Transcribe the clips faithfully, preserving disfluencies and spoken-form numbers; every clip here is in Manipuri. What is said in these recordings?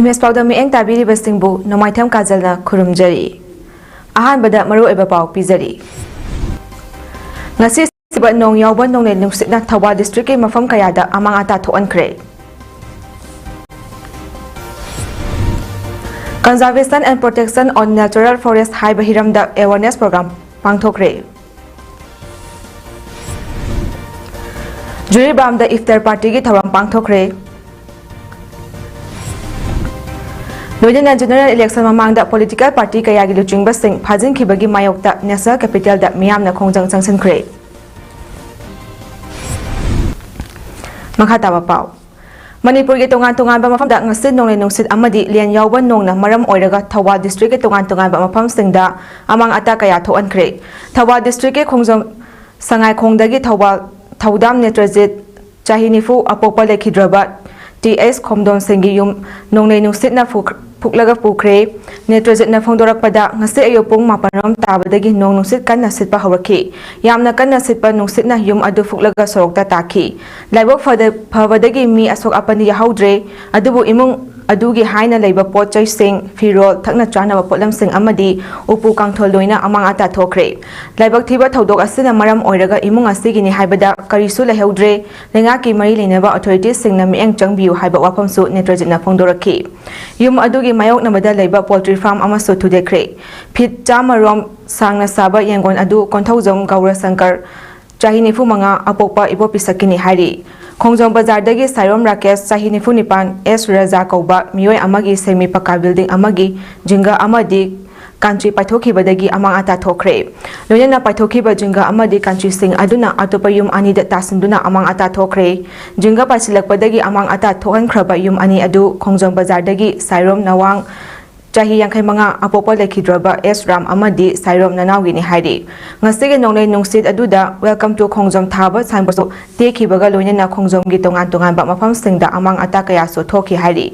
ꯏꯃꯦꯖ ꯄꯥꯎꯗ ꯃꯤꯠꯌꯦꯡ ꯇꯥꯕꯤꯔꯤꯕꯁꯤꯡꯕꯨ ꯅꯣꯡꯃꯥꯏꯊꯦꯝ ꯀꯥꯖꯜꯅ ꯈꯨꯔꯨꯝꯖꯔꯤ꯫ ꯑꯍꯥꯟꯕꯗ ꯃꯔꯨꯑꯣꯏꯕ ꯄꯥꯎ ꯄꯤꯖꯔꯤ꯫ ꯉꯁꯤ ꯁꯤꯕ ꯅꯣꯡ ꯌꯥꯎꯕ ꯅꯣꯡꯂꯩ ꯅꯨꯡꯁꯤꯠꯅ ꯊꯧꯕꯥꯜ ꯗꯤꯁꯇ꯭ꯔꯤꯛꯀꯤ ꯃꯐꯝ ꯀꯌꯥꯗ ꯑꯃꯥꯡ ꯑꯇꯥ ꯊꯣꯛꯍꯟꯈ꯭ꯔꯦ꯫ Conservation and Protection on Natural Forest ꯍꯥꯏꯕ ꯍꯤꯔꯝꯗ ꯑꯦꯋꯥꯔꯅꯦꯁ ꯄ꯭ꯔꯣꯒ꯭ꯔꯥꯝ ꯄꯥꯡꯊꯣꯛꯈ꯭ꯔꯦ꯫ ꯖꯤꯔꯤꯕꯥꯝꯗ ꯏꯐꯇꯔ ꯄꯥꯔꯇꯤꯒꯤ ꯊꯧꯔꯝ ꯄꯥꯡꯊꯣꯛꯈ꯭ꯔꯦ꯫ ꯂꯣꯏꯅꯅ ꯖꯦꯅꯔꯦꯜ ꯏꯂꯦꯛꯁꯟ ꯃꯃꯥꯡꯗ ꯄꯣꯂꯤꯇꯤꯀꯦꯜ ꯄꯥꯔꯇꯤ ꯀꯌꯥꯒꯤ ꯂꯨꯆꯤꯡꯕꯁꯤꯡ ꯐꯥꯖꯤꯟꯈꯤꯕꯒꯤ ꯃꯥꯌꯣꯛꯇ ꯅꯦꯁꯅꯦꯜ ꯀꯦꯄꯤꯇꯦꯜꯗ ꯃꯤꯌꯥꯝꯅ ꯈꯣꯡꯖꯪ ꯆꯪꯁꯤꯟꯈ꯭ꯔꯦ꯫ ꯃꯈꯥ ꯇꯥꯕ ꯄꯥꯎ꯫ ꯃꯅꯤꯄꯨꯔꯒꯤ ꯇꯣꯉꯥꯟ ꯇꯣꯉꯥꯟꯕ ꯃꯐꯝꯗ ꯉꯁꯤ ꯅꯣꯡꯂꯩ ꯅꯨꯡꯁꯤꯠ ꯑꯃꯗꯤ ꯂꯦꯟ ꯌꯥꯎꯕ ꯅꯣꯡꯅ ꯃꯔꯝ ꯑꯣꯏꯔꯒ ꯊꯧꯕꯥꯜ ꯗꯤꯁꯇ꯭ꯔꯤꯛꯀꯤ ꯇꯣꯉꯥꯟ ꯇꯣꯉꯥꯟꯕ ꯃꯐꯝꯁꯤꯡꯗ ꯑꯃꯥꯡ ꯑꯇꯥ ꯀꯌꯥ ꯊꯣꯛꯍꯟꯈ꯭ꯔꯦ꯫ ꯊꯧꯕꯥꯜ ꯗꯤꯁꯇ꯭ꯔꯤꯛꯀꯤ ꯈꯣꯡꯖꯣꯝ ꯁꯉꯥꯏꯈꯣꯡꯗꯒꯤ ꯊꯧꯕꯥꯜ ꯊꯧꯗꯥꯝ ꯅꯦꯇ꯭ꯔꯖꯤꯠ ꯆꯍꯤ ꯅꯤꯐꯨ ꯑꯄꯣꯛꯄ ꯂꯩꯈꯤꯗ꯭ꯔꯕ ꯇꯤ ꯑꯩꯆ ꯈꯣꯝꯗꯣꯟꯁꯤꯡꯒꯤ ꯌꯨꯝ ꯅꯣꯡꯂꯩ ꯅꯨꯡꯁꯤꯠꯅ ꯐꯨ-, ꯐꯨꯛꯂꯒ ꯄꯨꯈ꯭ꯔꯦ꯫ ꯅꯦꯇ꯭ꯔꯖꯤꯠꯅ ꯐꯣꯡꯗꯣꯔꯛꯄꯗ, ꯉꯁꯤ ꯑꯌꯨꯛ ꯄꯨꯡ ꯃꯥꯄꯟ ꯔꯣꯝ ꯇꯥꯕꯗꯒꯤ ꯅꯣꯡ ꯅꯨꯡꯁꯤꯠ ꯀꯟꯅ ꯁꯤꯠꯄ ꯍꯧꯔꯛꯈꯤ꯫ ꯌꯥꯝꯅ ꯀꯟꯅ ꯁꯤꯠꯄ ꯅꯨꯡꯁꯤꯠꯅ ꯌꯨꯝ ꯑꯗꯨ ꯐꯨꯛꯂꯒ ꯁꯣꯔꯣꯛꯇ ꯇꯥꯈꯤ꯫ ꯂꯥꯏꯕꯛ ꯐꯗ-, ꯐꯕꯗꯒꯤ ꯃꯤ ꯑꯁꯣꯛ ꯑꯄꯟ ꯌꯥꯍꯧꯗ꯭ꯔꯦ꯫ ꯑꯗꯨꯕꯨ ꯏꯃꯨꯡ ꯑꯗꯨꯒꯤ ꯍꯥꯏꯅ ꯂꯩꯕ ꯄꯣꯠ ꯆꯩꯁꯤꯡ, ꯐꯤꯔꯣꯜ, ꯊꯛꯅ ꯆꯥꯅꯕ ꯄꯣꯠꯂꯝꯁꯤꯡ ꯑꯃꯗꯤ ꯎꯄꯨ ꯀꯥꯡꯊꯣꯜ ꯂꯣꯏꯅ ꯑꯃꯥꯡ ꯑꯇꯥ ꯊꯣꯛꯈ꯭ꯔꯦ꯫ ꯂꯥꯏꯕꯛ ꯊꯤꯕ ꯊꯧꯗꯣꯛ ꯑꯁꯤꯅ ꯃꯔꯝ ꯑꯣꯏꯔꯒ ꯏꯃꯨꯡ ꯑꯁꯤꯒꯤꯅꯤ ꯍꯥꯏꯕꯗ ꯀꯔꯤꯁꯨ ꯂꯩꯍꯧꯗ꯭ꯔꯦ꯫ ꯂꯩꯉꯥꯛꯀꯤ ꯃꯔꯤ ꯂꯩꯅꯕ ꯑꯣꯊꯣꯔꯤꯇꯤꯁꯤꯡꯅ ꯃꯤꯠꯌꯦꯡ ꯆꯪꯕꯤꯌꯨ ꯍꯥꯏꯕ ꯋꯥꯐꯝꯁꯨ ꯅꯦꯇ꯭ꯔꯖꯤꯠꯅ ꯐꯣꯡꯗꯣꯔꯛꯈꯤ꯫ ꯌꯨꯝ ꯑꯗꯨꯒꯤ ꯃꯥꯌꯣꯛꯅꯕꯗ ꯂꯩꯕ ꯄꯣꯜꯇ꯭ꯔꯤ ꯐꯥꯔꯝ ꯑꯃꯁꯨ ꯊꯨꯗꯦꯛꯈ꯭ꯔꯦ꯫ ꯐꯤꯠ ꯆꯥꯝꯃ ꯔꯣꯝ ꯁꯥꯡꯅ ꯁꯥꯕ ꯌꯦꯡꯒꯣꯟ ꯑꯗꯨ ꯀꯣꯟꯊꯧꯖꯝ ꯒꯧꯔꯁꯪꯀꯔ, ꯆꯍꯤ ꯅꯤꯐꯨ ꯃꯉꯥ, ꯑꯄꯣꯛꯄ ꯏꯕꯣꯄꯤꯁꯛꯀꯤꯅꯤ ꯍꯥꯏꯔꯤ꯫ ꯈꯣꯡꯖꯣꯝ ꯕꯖꯥꯔꯗꯒꯤ ꯁꯥꯏꯔꯣꯝ ꯔꯥꯀꯦꯁ, ꯆꯍꯤ ꯅꯤꯐꯨ ꯅꯤꯄꯥꯟ, ꯑꯦꯁ ꯔꯖꯥ ꯀꯧꯕ ꯃꯤꯑꯣꯏ ꯑꯃꯒꯤ ꯁꯦꯃꯤ ꯄꯀꯥ ꯕꯤꯜꯗꯤꯡ ꯑꯃꯒꯤ ꯖꯤꯡꯒ ꯑꯃꯗꯤ ꯀꯥꯟꯆꯤ ꯄꯥꯏꯊꯣꯛꯈꯤꯕꯗꯒꯤ ꯑꯃꯥꯡ ꯑꯇꯥ ꯊꯣꯛꯈ꯭ꯔꯦ꯫ ꯂꯣꯏꯅꯅ ꯄꯥꯏꯊꯣꯛꯈꯤꯕ ꯖꯤꯡꯒ ꯑꯃꯗꯤ ꯀꯥꯟꯆꯤꯁꯤꯡ ꯑꯗꯨꯅ ꯑꯇꯣꯞꯄ ꯌꯨꯝ ꯑꯅꯤꯗ ꯇꯥꯁꯤꯟꯗꯨꯅ ꯑꯃꯥꯡ ꯑꯇꯥ ꯊꯣꯛꯈ꯭ꯔꯦ꯫ ꯖꯤꯡꯒ ꯄꯥꯏꯁꯤꯜꯂꯛꯄꯗꯒꯤ ꯑꯃꯥꯡ ꯑꯇꯥ ꯊꯣꯛꯍꯟꯈ꯭ꯔꯕ ꯌꯨꯝ ꯑꯅꯤ ꯑꯗꯨ ꯈꯣꯡꯖꯣꯝ ꯕꯖꯥꯔꯗꯒꯤ ꯁꯥꯏꯔꯣꯝ ꯅꯋꯥꯡ ꯆꯍꯤ ꯌꯥꯡꯈꯩ ꯃꯉꯥ ꯑꯄꯣꯛꯄ ꯂꯩꯈꯤꯗ꯭ꯔꯕ ꯑꯦꯁ ꯔꯥꯝ ꯑꯃꯗꯤ ꯁꯥꯏꯔꯣꯝ ꯅꯅꯥꯎꯒꯤꯅꯤ ꯍꯥꯏꯔꯤ꯫ ꯉꯁꯤꯒꯤ ꯅꯣꯡꯂꯩ ꯅꯨꯡꯁꯤꯠ ꯑꯗꯨꯗ "Welcome to ꯈꯣꯡꯖꯣꯝ" ꯊꯥꯕ ꯁꯥꯏꯟꯕꯣꯔꯗꯁꯨ ꯇꯦꯛꯈꯤꯕꯒ ꯂꯣꯏꯅꯅ ꯈꯣꯡꯖꯣꯝꯒꯤ ꯇꯣꯉꯥꯟ ꯇꯣꯉꯥꯟꯕ ꯃꯐꯝꯁꯤꯡꯗ ꯑꯃꯥꯡ ꯑꯇꯥ ꯀꯌꯥꯁꯨ ꯊꯣꯛꯈꯤ ꯍꯥꯏꯔꯤ꯫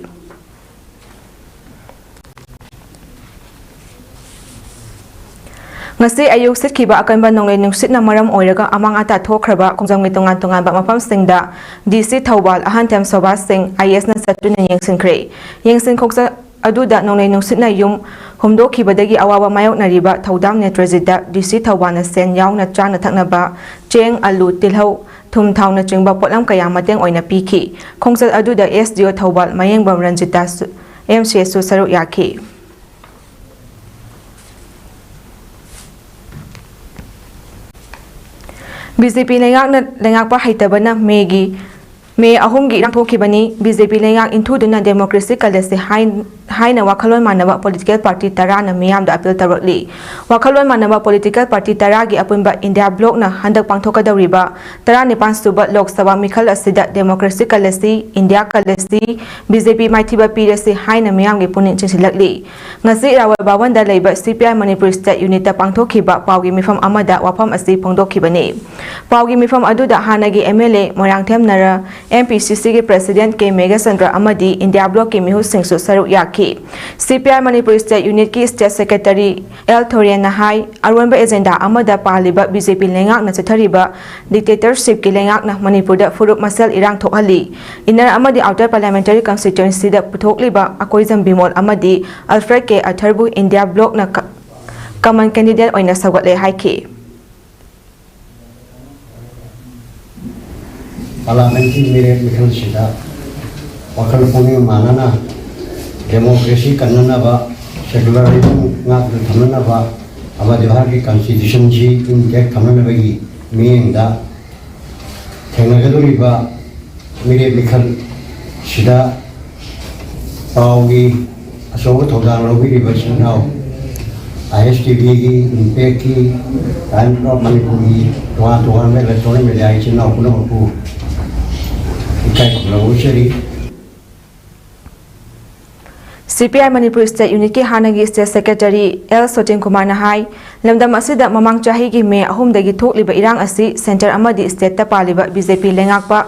ꯉꯁꯤ ꯑꯌꯨꯛ ꯁꯤꯠꯈꯤꯕ ꯑꯀꯟꯕ ꯅꯣꯡꯂꯩ ꯅꯨꯡꯁꯤꯠꯅ ꯃꯔꯝ ꯑꯣꯏꯔꯒ ꯑꯃꯥꯡ ꯑꯇꯥ ꯊꯣꯛꯈ꯭ꯔꯕ ꯈꯣꯡꯖꯣꯝꯒꯤ ꯇꯣꯉꯥꯟ ꯇꯣꯉꯥꯟꯕ ꯃꯐꯝꯁꯤꯡꯗ ꯗꯤ ꯁꯤ ꯊꯧꯕꯥꯜ ꯑꯍꯟꯊꯦꯝ ꯁꯣꯚꯥꯁ ꯁꯤꯡ ꯑꯥꯏ ꯑꯦꯁꯅ ꯆꯠꯇꯨꯅ ꯌꯦꯡꯁꯤꯟꯈ꯭ꯔꯦ꯫ ꯌꯦꯡꯁꯤꯟ ꯈꯣꯛꯆ ꯑꯗꯨꯗ ꯅꯣꯡꯂꯩ ꯅꯨꯡꯁꯤꯠꯅ ꯌꯨꯝ ꯍꯨꯝꯗꯣꯛꯈꯤꯕꯗꯒꯤ ꯑꯋꯥꯕ ꯃꯥꯌꯣꯛꯅꯔꯤꯕ ꯊꯧꯗꯥꯝ ꯅꯦꯇ꯭ꯔꯖꯤꯠꯇ ꯗꯤ ꯁꯤ ꯊꯧꯕꯥꯜꯅ ꯁꯦꯟ ꯌꯥꯎꯅ ꯆꯥꯅ ꯊꯛꯅꯕ ꯆꯦꯡ, ꯑꯂꯨ, ꯇꯤꯜꯍꯧ, ꯊꯨꯝ, ꯊꯥꯎꯅꯆꯤꯡꯕ ꯄꯣꯠꯂꯝ ꯀꯌꯥ ꯃꯇꯦꯡ ꯑꯣꯏꯅ ꯄꯤꯈꯤ꯫ ꯈꯣꯡꯆꯠ ꯑꯗꯨꯗ ꯑꯦꯁ ꯗꯤ ꯑꯣ ꯊꯧꯕꯥꯜ ꯃꯌꯦꯡꯕꯝ ꯔꯟꯖꯤꯇꯥꯁꯨ, ꯑꯦꯝ ꯁꯤ ꯑꯦꯁꯁꯨ ꯁꯔꯨꯛ ꯌꯥꯈꯤ꯫ ꯕꯤ ꯖꯦ ꯄꯤ ꯂꯩꯉꯥꯛꯅ, ꯂꯩꯉꯥꯛꯄ ꯍꯩꯇꯕꯅ ꯃꯦꯒꯤ, ꯃꯦ ꯑꯍꯨꯝꯒꯤ ꯏꯔꯥꯡ ꯊꯣꯛꯈꯤꯕꯅꯤ꯫ ꯕꯤ ꯖꯦ ꯄꯤ ꯂꯩꯉꯥꯛ ꯏꯟꯊꯨꯗꯨꯅ ꯗꯦꯃꯣꯀ꯭ꯔꯦꯁꯤ ꯀꯜꯂꯁꯤ ꯍꯥꯏ-, ꯍꯥꯏꯅ ꯋꯥꯈꯜꯂꯣꯟ ꯃꯥꯟꯅꯕ ꯄꯣꯂꯤꯇꯤꯀꯦꯜ ꯄꯥꯔꯇꯤ ꯇꯔꯥꯅ ꯃꯤꯌꯥꯝꯗ ꯑꯄꯤꯜ ꯇꯧꯔꯛꯂꯤ꯫ ꯋꯥꯈꯜꯂꯣꯟ ꯃꯥꯟꯅꯕ ꯄꯣꯂꯤꯇꯤꯀꯦꯜ ꯄꯥꯔꯇꯤ ꯇꯔꯥꯒꯤ ꯑꯄꯨꯟꯕ ꯏꯟꯗꯤꯌꯥ ꯕ꯭ꯂꯣꯛꯅ ꯍꯟꯗꯛ ꯄꯥꯡꯊꯣꯛꯀꯗꯧꯔꯤꯕ ꯇꯔꯥꯅꯤꯄꯥꯟ ꯁꯨꯕ ꯂꯣꯛ ꯁꯚꯥ ꯃꯤꯈꯜ ꯑꯁꯤꯗ ꯗꯦꯃꯣꯀ꯭ꯔꯦꯁꯤ ꯀꯜꯂꯁꯤ, ꯏꯟꯗꯤꯌꯥ ꯀꯜꯂꯁꯤ, ꯕꯤ ꯖꯦ ꯄꯤ ꯃꯥꯏꯊꯤꯕ ꯄꯤꯔꯁꯤ ꯍꯥꯏꯅ ꯃꯤꯌꯥꯝꯒꯤ ꯄꯨꯛꯅꯤꯡ ꯆꯤꯡꯁꯤꯜꯂꯛꯂꯤ꯫ ꯉꯁꯤ ꯔꯥꯋꯜ ꯚꯋꯟꯗ ꯂꯩꯕ ꯁꯤ ꯄꯤ ꯑꯥꯏ ꯃꯅꯤꯄꯨꯔ ꯁ꯭ꯇꯦꯠ ꯌꯨꯅꯤꯠꯇ ꯄꯥꯡꯊꯣꯛꯈꯤꯕ ꯄꯥꯎꯒꯤ ꯃꯤꯐꯝ ꯑꯃꯗ ꯋꯥꯐꯝ ꯑꯁꯤ ꯐꯣꯡꯗꯣꯛꯈꯤꯕꯅꯤ꯫ ꯄꯥꯎꯒꯤ ꯃꯤꯐꯝ ꯑꯗꯨꯗ ꯍꯥꯟꯅꯒꯤ M L A Moirangthem Nar, M P ꯁꯤ ꯁꯤꯒꯤ ꯄ꯭ꯔꯦꯁꯤꯗꯦꯟꯠ ꯀꯦ ꯃꯦꯘꯆꯟꯗ꯭ꯔ ꯑꯃꯗꯤ ꯏꯟꯗꯤꯌꯥ ꯕ꯭ꯂꯣꯛꯀꯤ ꯃꯤꯍꯨꯠꯁꯤꯡꯁꯨ ꯁꯔꯨꯛ ꯌꯥꯈꯤ꯫ C P I Manipur state ꯌꯨꯅꯤꯠꯀꯤ ꯁ꯭ꯇꯦꯠ ꯁꯦꯀ꯭ꯔꯦꯇꯔꯤ ꯑꯦꯜ ꯊꯣꯔꯦꯟꯅ ꯍꯥꯏ, ꯑꯔꯣꯟꯕ ꯑꯦꯖꯦꯟꯗꯥ ꯑꯃꯗ ꯄꯥꯜꯂꯤꯕ ꯕꯤ ꯖꯦ ꯄꯤ ꯂꯩꯉꯥꯛꯅ ꯆꯠꯊꯔꯤꯕ ꯗꯤꯛꯇꯦꯇꯔꯁꯤꯞꯀꯤ ꯂꯩꯉꯥꯛꯅ ꯃꯅꯤꯄꯨꯔꯗ ꯐꯨꯔꯨꯞ ꯃꯁꯦꯜ ꯏꯔꯥꯡ ꯊꯣꯛꯍꯜꯂꯤ꯫ ꯏꯟꯅꯔ ꯑꯃꯗꯤ ꯑꯥꯎꯇꯔ ꯄꯥꯔꯂꯤꯌꯥꯃꯦꯟꯇꯔꯤ ꯀꯟꯁꯇꯤꯇ꯭ꯋꯦꯟꯁꯤꯗ ꯄꯨꯊꯣꯛꯂꯤꯕ ꯑꯀꯣꯏꯖꯝ ꯕꯤꯃꯣꯜ ꯑꯃꯗꯤ ꯑꯜꯐ꯭ꯔꯦꯗ ꯀꯦ ꯑꯊꯔꯕꯨ ꯏꯟꯗꯤꯌꯥ ꯕ꯭ꯂꯣꯛꯅ ꯀ-, ꯀꯃꯟ ꯀꯦꯟꯗꯤꯗꯦꯠ ꯑꯣꯏꯅ ꯁꯧꯒꯠꯂꯦ ꯍꯥꯏꯈꯤ꯫ ꯄꯥꯔꯂꯤꯌꯥꯃꯦꯟꯇꯔꯤ ꯃꯤꯔꯦꯞ ꯃꯤꯈꯜꯁꯤꯗ ꯋꯥꯈꯜ ꯄꯨꯛꯅꯤꯡ ꯃꯥꯟꯅꯅ ꯗꯦꯃꯣꯀ꯭ꯔꯦꯁꯤ ꯀꯟꯅꯅꯕ, ꯁꯦꯀꯨꯂꯔꯤꯖꯝ ꯉꯥꯛꯇꯨꯅ ꯊꯝꯅꯅꯕ ꯑꯃꯗꯤ ꯚꯥꯔꯠꯀꯤ ꯀꯟꯁꯇꯤꯇ꯭ꯌꯨꯁꯟꯁꯤ ꯏꯟꯇꯦꯛ ꯊꯝꯅꯅꯕꯒꯤ ꯃꯤꯠꯌꯦꯡꯗ ꯊꯦꯡꯅꯒꯗꯧꯔꯤꯕ ꯃꯤꯔꯦꯞ ꯃꯤꯈꯜꯁꯤꯗ ꯄꯥꯎꯒꯤ ꯑꯆꯧꯕ ꯊꯧꯗꯥꯡ ꯂꯧꯕꯤꯔꯤꯕ ꯏꯆꯤꯟ ꯏꯅꯥꯎ ꯑꯥꯏ ꯑꯦꯁ ꯇꯤ ꯚꯤꯒꯤ, ꯏꯝꯄꯦꯛꯀꯤ, ꯇꯥꯏꯝꯁ ꯑꯣꯐ ꯃꯅꯤꯄꯨꯔꯒꯤ ꯇꯣꯉꯥꯟ ꯇꯣꯉꯥꯟꯕ ꯏꯂꯦꯛꯇ꯭ꯔꯣꯅꯤꯛ ꯃꯦꯗꯤꯌꯥ ꯏꯆꯤꯟ ꯏꯅꯥꯎ ꯄꯨꯝꯅꯃꯛꯄꯨ ꯏꯀꯥꯏ ꯈꯨꯝꯅꯕ ꯎꯠꯆꯔꯤ꯫ ꯁꯤ ꯄꯤ ꯑꯥꯏ ꯃꯅꯤꯄꯨꯔ ꯁ꯭ꯇꯦꯠ ꯌꯨꯅꯤꯠꯀꯤ ꯍꯥꯟꯅꯒꯤ ꯁ꯭ꯇꯦꯠ ꯁꯦꯀ꯭ꯔꯦꯇꯔꯤ ꯑꯦꯜ ꯁꯣꯇꯤꯟ ꯀꯨꯃꯥꯔꯅ ꯍꯥꯏ, ꯂꯝꯗꯝ ꯑꯁꯤꯗ ꯃꯃꯥꯡ ꯆꯍꯤꯒꯤ ꯃꯦ ꯑꯍꯨꯝꯗꯒꯤ ꯊꯣꯛꯂꯤꯕ ꯏꯔꯥꯡ ꯑꯁꯤ ꯁꯦꯟꯇꯔ ꯑꯃꯗꯤ ꯁ꯭ꯇꯦꯠꯇ ꯄꯥꯜꯂꯤꯕ ꯕꯤ ꯖꯦ ꯄꯤ ꯂꯩꯉꯥꯛꯄ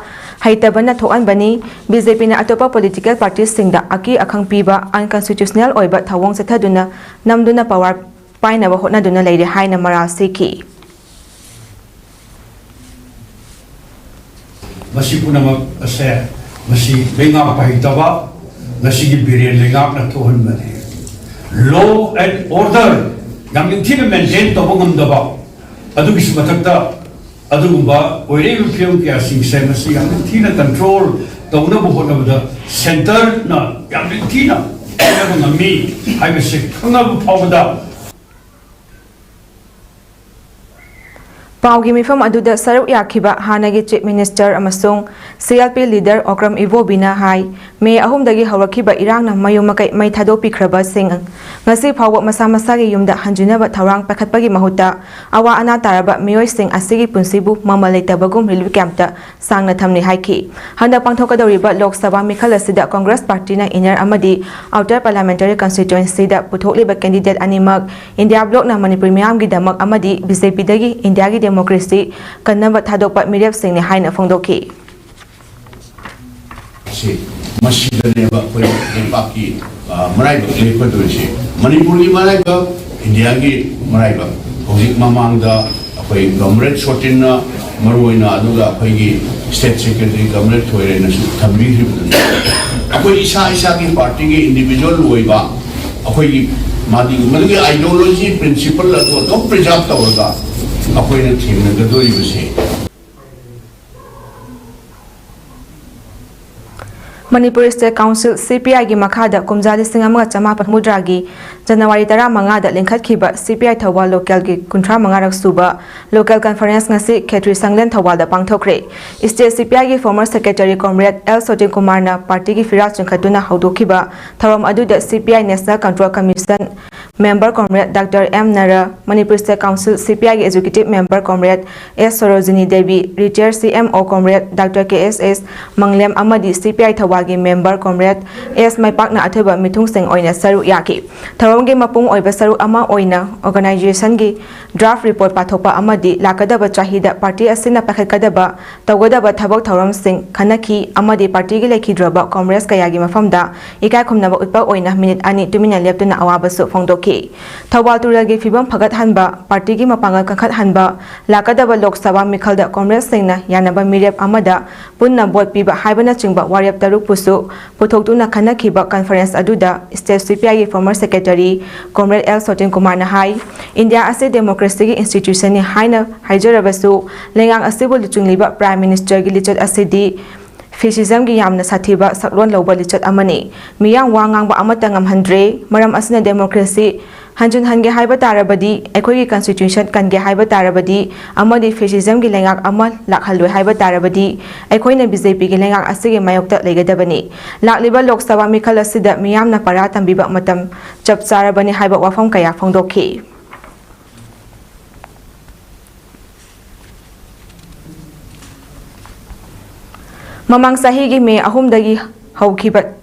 ꯍꯩꯇꯕꯅ ꯊꯣꯛꯍꯟꯕꯅꯤ꯫ ꯕꯤ ꯖꯦ ꯄꯤꯅ ꯑꯇꯣꯞꯄ ꯄꯣꯂꯤꯇꯤꯀꯦꯜ ꯄꯥꯔꯇꯤꯁꯤꯡꯗ ꯑꯀꯤ ꯑꯈꯪ ꯄꯤꯕ, ꯑꯟꯀꯟꯁꯇꯤꯇ꯭ꯌꯨꯁꯅꯦꯜ ꯑꯣꯏꯕ ꯊꯧꯑꯣꯡ ꯆꯠꯊꯗꯨꯅ ꯅꯝꯗꯨꯅ ꯄꯋꯥꯔ ꯄꯥꯏꯅꯕ ꯍꯣꯠꯅꯗꯨꯅ ꯂꯩꯔꯦ ꯍꯥꯏꯅ ꯃꯔꯥꯜ ꯁꯤꯈꯤ꯫ ꯃꯁꯤ ꯄꯨꯝꯅꯃꯛ ꯑꯁꯦ ꯃꯁꯤ ꯂꯩꯉꯥꯛꯄ ꯍꯩꯇꯕ, ꯉꯁꯤꯒꯤ ꯕꯤꯔꯦꯟ ꯂꯩꯉꯥꯛꯅ ꯊꯣꯛꯍꯟꯕꯅꯤ꯫ Law and order ꯌꯥꯝ ꯅꯤꯡꯊꯤꯅ ꯃꯦꯟꯇꯦꯟ ꯇꯧꯕ ꯉꯝꯗꯕ, ꯑꯗꯨꯒꯤꯁꯨ ꯃꯊꯛꯇ ꯑꯗꯨꯒꯨꯝꯕ ꯑꯣꯏꯔꯛꯏꯕ ꯐꯤꯕꯝ ꯀꯌꯥꯁꯤꯡꯁꯦ ꯃꯁꯤ ꯌꯥꯝ ꯅꯤꯡꯊꯤꯅ ꯀꯟꯇ꯭ꯔꯣꯜ ꯇꯧꯅꯕ ꯍꯣꯠꯅꯕꯗ ꯁꯦꯟꯇꯔꯅ ꯌꯥꯝ ꯅꯤꯡꯊꯤꯅ ꯍꯣꯠꯅꯕ ꯉꯝꯃꯤ ꯍꯥꯏꯕꯁꯤ ꯈꯪꯅꯕ ꯐꯥꯎꯕꯗ ꯄꯥꯎꯒꯤ ꯃꯤꯐꯝ ꯑꯗꯨꯗ ꯁꯔꯨꯛ ꯌꯥꯈꯤꯕ ꯍꯥꯟꯅꯒꯤ ꯆꯤꯐ ꯃꯤꯅꯤꯁꯇꯔ ꯑꯃꯁꯨꯡ C L P leader Okram ꯏꯕꯣꯕꯤꯅ ꯍꯥꯏ, ꯃꯦ ꯑꯍꯨꯝꯗꯒꯤ ꯍꯧꯔꯛꯈꯤꯕ ꯏꯔꯥꯡꯅ ꯃꯌꯨꯝ ꯃꯀꯩ ꯃꯩ ꯊꯥꯗꯣꯛꯄꯤꯈ꯭ꯔꯕꯁꯤꯡ ꯉꯁꯤ ꯐꯥꯎꯕ ꯃꯁꯥ ꯃꯁꯥꯒꯤ ꯌꯨꯝꯗ ꯍꯟꯖꯤꯟꯅꯕ ꯊꯧꯔꯥꯡ ꯄꯥꯏꯈꯠꯄꯒꯤ ꯃꯍꯨꯠꯇ ꯑꯋꯥ ꯑꯅꯥ ꯇꯥꯔꯕ ꯃꯤꯑꯣꯏꯁꯤꯡ ꯑꯁꯤꯒꯤ ꯄꯨꯟꯁꯤꯕꯨ ꯃꯃꯜ ꯂꯩꯇꯕꯒꯨꯝ ꯔꯤꯂꯤꯐ ꯀꯦꯝꯞꯇ ꯁꯥꯡꯅ ꯊꯝꯂꯤ ꯍꯥꯏꯈꯤ꯫ ꯍꯟꯗꯛ ꯄꯥꯡꯊꯣꯛꯀꯗꯧꯔꯤꯕ ꯂꯣꯛ ꯁꯚꯥ ꯃꯤꯈꯜ ꯑꯁꯤꯗ ꯀꯪꯒ꯭ꯔꯦꯁ ꯄꯥꯔꯇꯤꯅ ꯏꯟꯅꯔ ꯑꯃꯗꯤ ꯑꯥꯎꯇꯔ ꯄꯥꯔꯂꯤꯌꯥꯃꯦꯟꯇꯔꯤ ꯀꯟꯁꯇꯤꯇ꯭ꯋꯦꯟꯁꯤꯗ ꯄꯨꯊꯣꯛꯂꯤꯕ ꯀꯦꯟꯗꯤꯗꯦꯠ ꯑꯅꯤꯃꯛ ꯏꯟꯗꯤꯌꯥ ꯕ꯭ꯂꯣꯛꯅ ꯃꯅꯤꯄꯨꯔ ꯃꯤꯌꯥꯝꯒꯤꯗꯃꯛ ꯑꯃꯗꯤ ꯕꯤ ꯖꯦ ꯄꯤꯗꯒꯤ ꯏꯟꯗꯤꯌꯥꯒꯤ ꯗꯦꯃꯣꯀ꯭ꯔꯦꯁꯤ ꯀꯟꯅꯕ ꯊꯥꯗꯣꯛꯄ ꯃꯤꯔꯦꯞꯁꯤꯡꯅꯤ ꯍꯥꯏꯅ ꯐꯣꯡꯗꯣꯛꯈꯤ꯫ ꯁꯤ ꯃꯁꯤꯗꯅꯦꯕ ꯑꯩꯈꯣꯏ ꯂꯩꯕꯥꯛꯀꯤ, ꯑ, ꯃꯔꯥꯏꯕꯛ ꯂꯦꯞꯀꯗꯣꯏꯁꯦ꯫ ꯃꯅꯤꯄꯨꯔꯒꯤ ꯃꯔꯥꯏꯕꯛ, ꯏꯟꯗꯤꯌꯥꯒꯤ ꯃꯔꯥꯏꯕꯛ꯫ ꯍꯧꯖꯤꯛ ꯃꯃꯥꯡꯗ ꯑꯩꯈꯣꯏ ꯀꯝꯔꯦꯗ ꯁꯣꯇꯤꯟꯅ ꯃꯔꯨꯑꯣꯏꯅ, ꯑꯗꯨꯒ ꯑꯩꯈꯣꯏꯒꯤ ꯁ꯭ꯇꯦꯠ ꯁꯦꯀ꯭ꯔꯦꯇꯔꯤ ꯀꯝꯔꯦꯗ ꯊꯣꯏꯔꯦꯅꯁꯨ ꯊꯝꯕꯤꯈꯤꯕꯗꯨꯅꯤ꯫ ꯑꯩꯈꯣꯏ ꯏꯁꯥ ꯏꯁꯥꯒꯤ ꯄꯥꯔꯇꯤꯒꯤ ꯏꯟꯗꯤꯚꯤꯖꯨꯋꯦꯜ ꯑꯣꯏꯕ ꯑꯩꯈꯣꯏꯒꯤ ꯃꯥꯒꯤ ꯃꯗꯨꯒꯤ ꯑꯥꯏꯗꯤꯌꯣꯂꯣꯖꯤ, ꯄ꯭ꯔꯤꯟꯁꯤꯄꯜ ꯑꯗꯨ ꯑꯗꯨꯝ ꯄ꯭ꯔꯤꯖꯥꯔꯚ ꯇꯧꯔꯒ ꯑꯩꯈꯣꯏꯅ ꯊꯦꯡꯅꯒꯗꯣꯔꯤꯕꯁꯦ꯫ ꯃꯅꯤꯄꯨꯔ ꯁ꯭ꯇꯦꯠ ꯀꯥꯎꯟꯁꯤꯜ, ꯁꯤ ꯄꯤ ꯑꯥꯏꯒꯤ ꯃꯈꯥꯗ ꯀꯨꯝꯖꯥ ꯂꯤꯁꯤꯡ ꯑꯃꯒ ꯆꯃꯥꯄꯟ ꯍꯨꯝꯐꯨꯇꯔꯥꯒꯤ ꯖꯅꯋꯥꯔꯤ ꯇꯔꯥꯃꯉꯥꯗ ꯂꯤꯡꯈꯠꯈꯤꯕ ꯁꯤ ꯄꯤ ꯑꯥꯏ ꯊꯧꯕꯥꯜ ꯂꯣꯀꯦꯜꯒꯤ ꯀꯨꯟꯊ꯭ꯔꯥ ꯃꯉꯥꯔꯛ ꯁꯨꯕ ꯂꯣꯀꯦꯜ ꯀꯟꯐꯔꯦꯟꯁ ꯉꯁꯤ ꯈꯦꯇ꯭ꯔꯤ ꯁꯪꯂꯦꯟ ꯊꯧꯕꯥꯜꯗ ꯄꯥꯡꯊꯣꯛꯈ꯭ꯔꯦ꯫ ꯁ꯭ꯇꯦꯠ ꯁꯤ ꯄꯤ ꯑꯥꯏꯒꯤ ꯐꯣꯔꯃꯔ ꯁꯦꯀ꯭ꯔꯦꯇꯔꯤ ꯀꯣꯝꯔꯦꯗ ꯑꯦꯜ ꯁꯣꯇꯤꯟ ꯀꯨꯃꯥꯔꯅ ꯄꯥꯔꯇꯤꯒꯤ ꯐꯤꯔꯥꯜ ꯆꯤꯡꯈꯠꯇꯨꯅ ꯍꯧꯗꯣꯛꯈꯤꯕ ꯊꯧꯔꯝ ꯑꯗꯨꯗ ꯁꯤ P I national control commission member comrade Doctor M Nara, Manipur State Council C P I ꯒꯤ executive member comrade S Sarojini Devi, retired C M O comrade Doctor K S S ꯃꯪꯂꯦꯝ ꯑꯃꯗꯤ C P I ꯊꯧꯕꯥꯜꯒꯤ member comrade S ꯃꯩꯄꯥꯛꯅ ꯑꯊꯣꯏꯕ ꯃꯤꯊꯨꯡꯁꯤꯡ ꯑꯣꯏꯅ ꯁꯔꯨꯛ ꯌꯥꯈꯤ꯫ ꯊꯧꯔꯝꯒꯤ ꯃꯄꯨꯡ ꯑꯣꯏꯕ ꯁꯔꯨꯛ ꯑꯃ ꯑꯣꯏꯅ organization ꯒꯤ draft report ꯄꯥꯊꯣꯛꯄ ꯑꯃꯗꯤ ꯂꯥꯛꯀꯗꯕ ꯆꯍꯤꯗ party ꯑꯁꯤꯅ ꯄꯥꯏꯈꯠꯀꯗꯕ ꯇꯧꯒꯗꯕ ꯊꯕꯛ ꯊꯧꯔꯝꯁꯤꯡ ꯈꯟꯅꯈꯤ ꯑꯃꯗꯤ party ꯒꯤ ꯂꯩꯈꯤꯗ꯭ꯔꯕ comrade ꯀꯌꯥꯒꯤ ꯃꯐꯝꯗ ꯏꯀꯥꯏ ꯈꯨꯝꯅꯕ ꯎꯠꯄ ꯑꯣꯏꯅ minute ꯑꯅꯤ ꯇꯨꯃꯤꯟꯅ ꯂꯦꯞꯇꯨꯅ ꯑꯋꯥꯕꯁꯨ ꯐꯣꯡꯗꯣꯛꯈꯤ꯫ ꯊꯧꯕꯥꯜ ꯇꯨꯔꯦꯜꯒꯤ ꯐꯤꯕꯝ ꯐꯒꯠꯍꯟꯕ, party ꯒꯤ ꯃꯄꯥꯡꯒꯜ ꯀꯟꯈꯠꯍꯟꯕ, ꯂꯥꯛꯀꯗꯕ ꯂꯣꯛ ꯁꯚꯥ ꯃꯤꯈꯜꯗ comrade ꯁꯤꯡꯅ ꯌꯥꯅꯕ ꯃꯤꯔꯦꯞ ꯑꯃꯗ ꯄꯨꯟꯅ vote ꯄꯤꯕ ꯍꯥꯏꯕꯅꯆꯤꯡꯕ ꯋꯥꯔꯦꯞ ꯇꯔꯨꯛꯄꯨꯁꯨ ꯄꯨꯊꯣꯛꯇꯨꯅ ꯈꯟꯅꯈꯤꯕ conference ꯑꯗꯨꯗ state C P I ꯒꯤ former secretary comrade L ꯁꯣꯇꯤꯟ ꯀꯨꯃꯥꯔꯅ ꯍꯥꯏ, ꯏꯟꯗꯤꯌꯥ ꯑꯁꯤ democracy ꯒꯤ institution ꯅꯤ ꯍꯥꯏꯅ ꯍꯥꯏꯖꯔꯕꯁꯨ, ꯂꯩꯉꯥꯛ ꯑꯁꯤꯕꯨ ꯂꯨꯆꯤꯡꯂꯤꯕ Prime Minister ꯒꯤ ꯂꯤꯆꯠ ꯑꯁꯤꯗꯤ fascism ꯒꯤ ꯌꯥꯝꯅ ꯁꯥꯊꯤꯕ ꯁꯛꯂꯣꯟ ꯂꯧꯕ ꯂꯤꯆꯠ ꯑꯃꯅꯤ꯫ ꯃꯤꯌꯥꯝ ꯋꯥ ꯉꯥꯡꯕ ꯑꯃꯠꯇ ꯉꯝꯍꯟꯗ꯭ꯔꯦ꯫ ꯃꯔꯝ ꯑꯁꯤꯅ democracy ꯍꯟꯖꯤꯟꯍꯟꯒꯦ ꯍꯥꯏꯕ ꯇꯥꯔꯕꯗꯤ, ꯑꯩꯈꯣꯏꯒꯤ constitution ꯀꯟꯒꯦ ꯍꯥꯏꯕ ꯇꯥꯔꯕꯗꯤ ꯑꯃꯗꯤ fascism ꯒꯤ ꯂꯩꯉꯥꯛ ꯑꯃ ꯂꯥꯛꯍꯜꯂꯣꯏ ꯍꯥꯏꯕ ꯇꯥꯔꯕꯗꯤ, ꯑꯩꯈꯣꯏꯅ B J P ꯒꯤ ꯂꯩꯉꯥꯛ ꯑꯁꯤꯒꯤ ꯃꯥꯌꯣꯛꯇ ꯂꯩꯒꯗꯕꯅꯤ꯫ ꯂꯥꯛꯂꯤꯕ ꯂꯣꯛ ꯁꯚꯥ ꯃꯤꯈꯜ ꯑꯁꯤꯗ ꯃꯤꯌꯥꯝꯅ ꯄꯔꯥ ꯇꯝꯕꯤꯕ ꯃꯇꯝ ꯆꯞ ꯆꯥꯔꯕꯅꯤ ꯍꯥꯏꯕ ꯋꯥꯐꯝ ꯀꯌꯥ ꯐꯣꯡꯗꯣꯛꯈꯤ꯫ ꯃꯃꯥꯡ ꯆꯍꯤꯒꯤ ꯃꯦ ꯑꯍꯨꯝꯗꯒꯤ ꯍꯧꯈꯤꯕ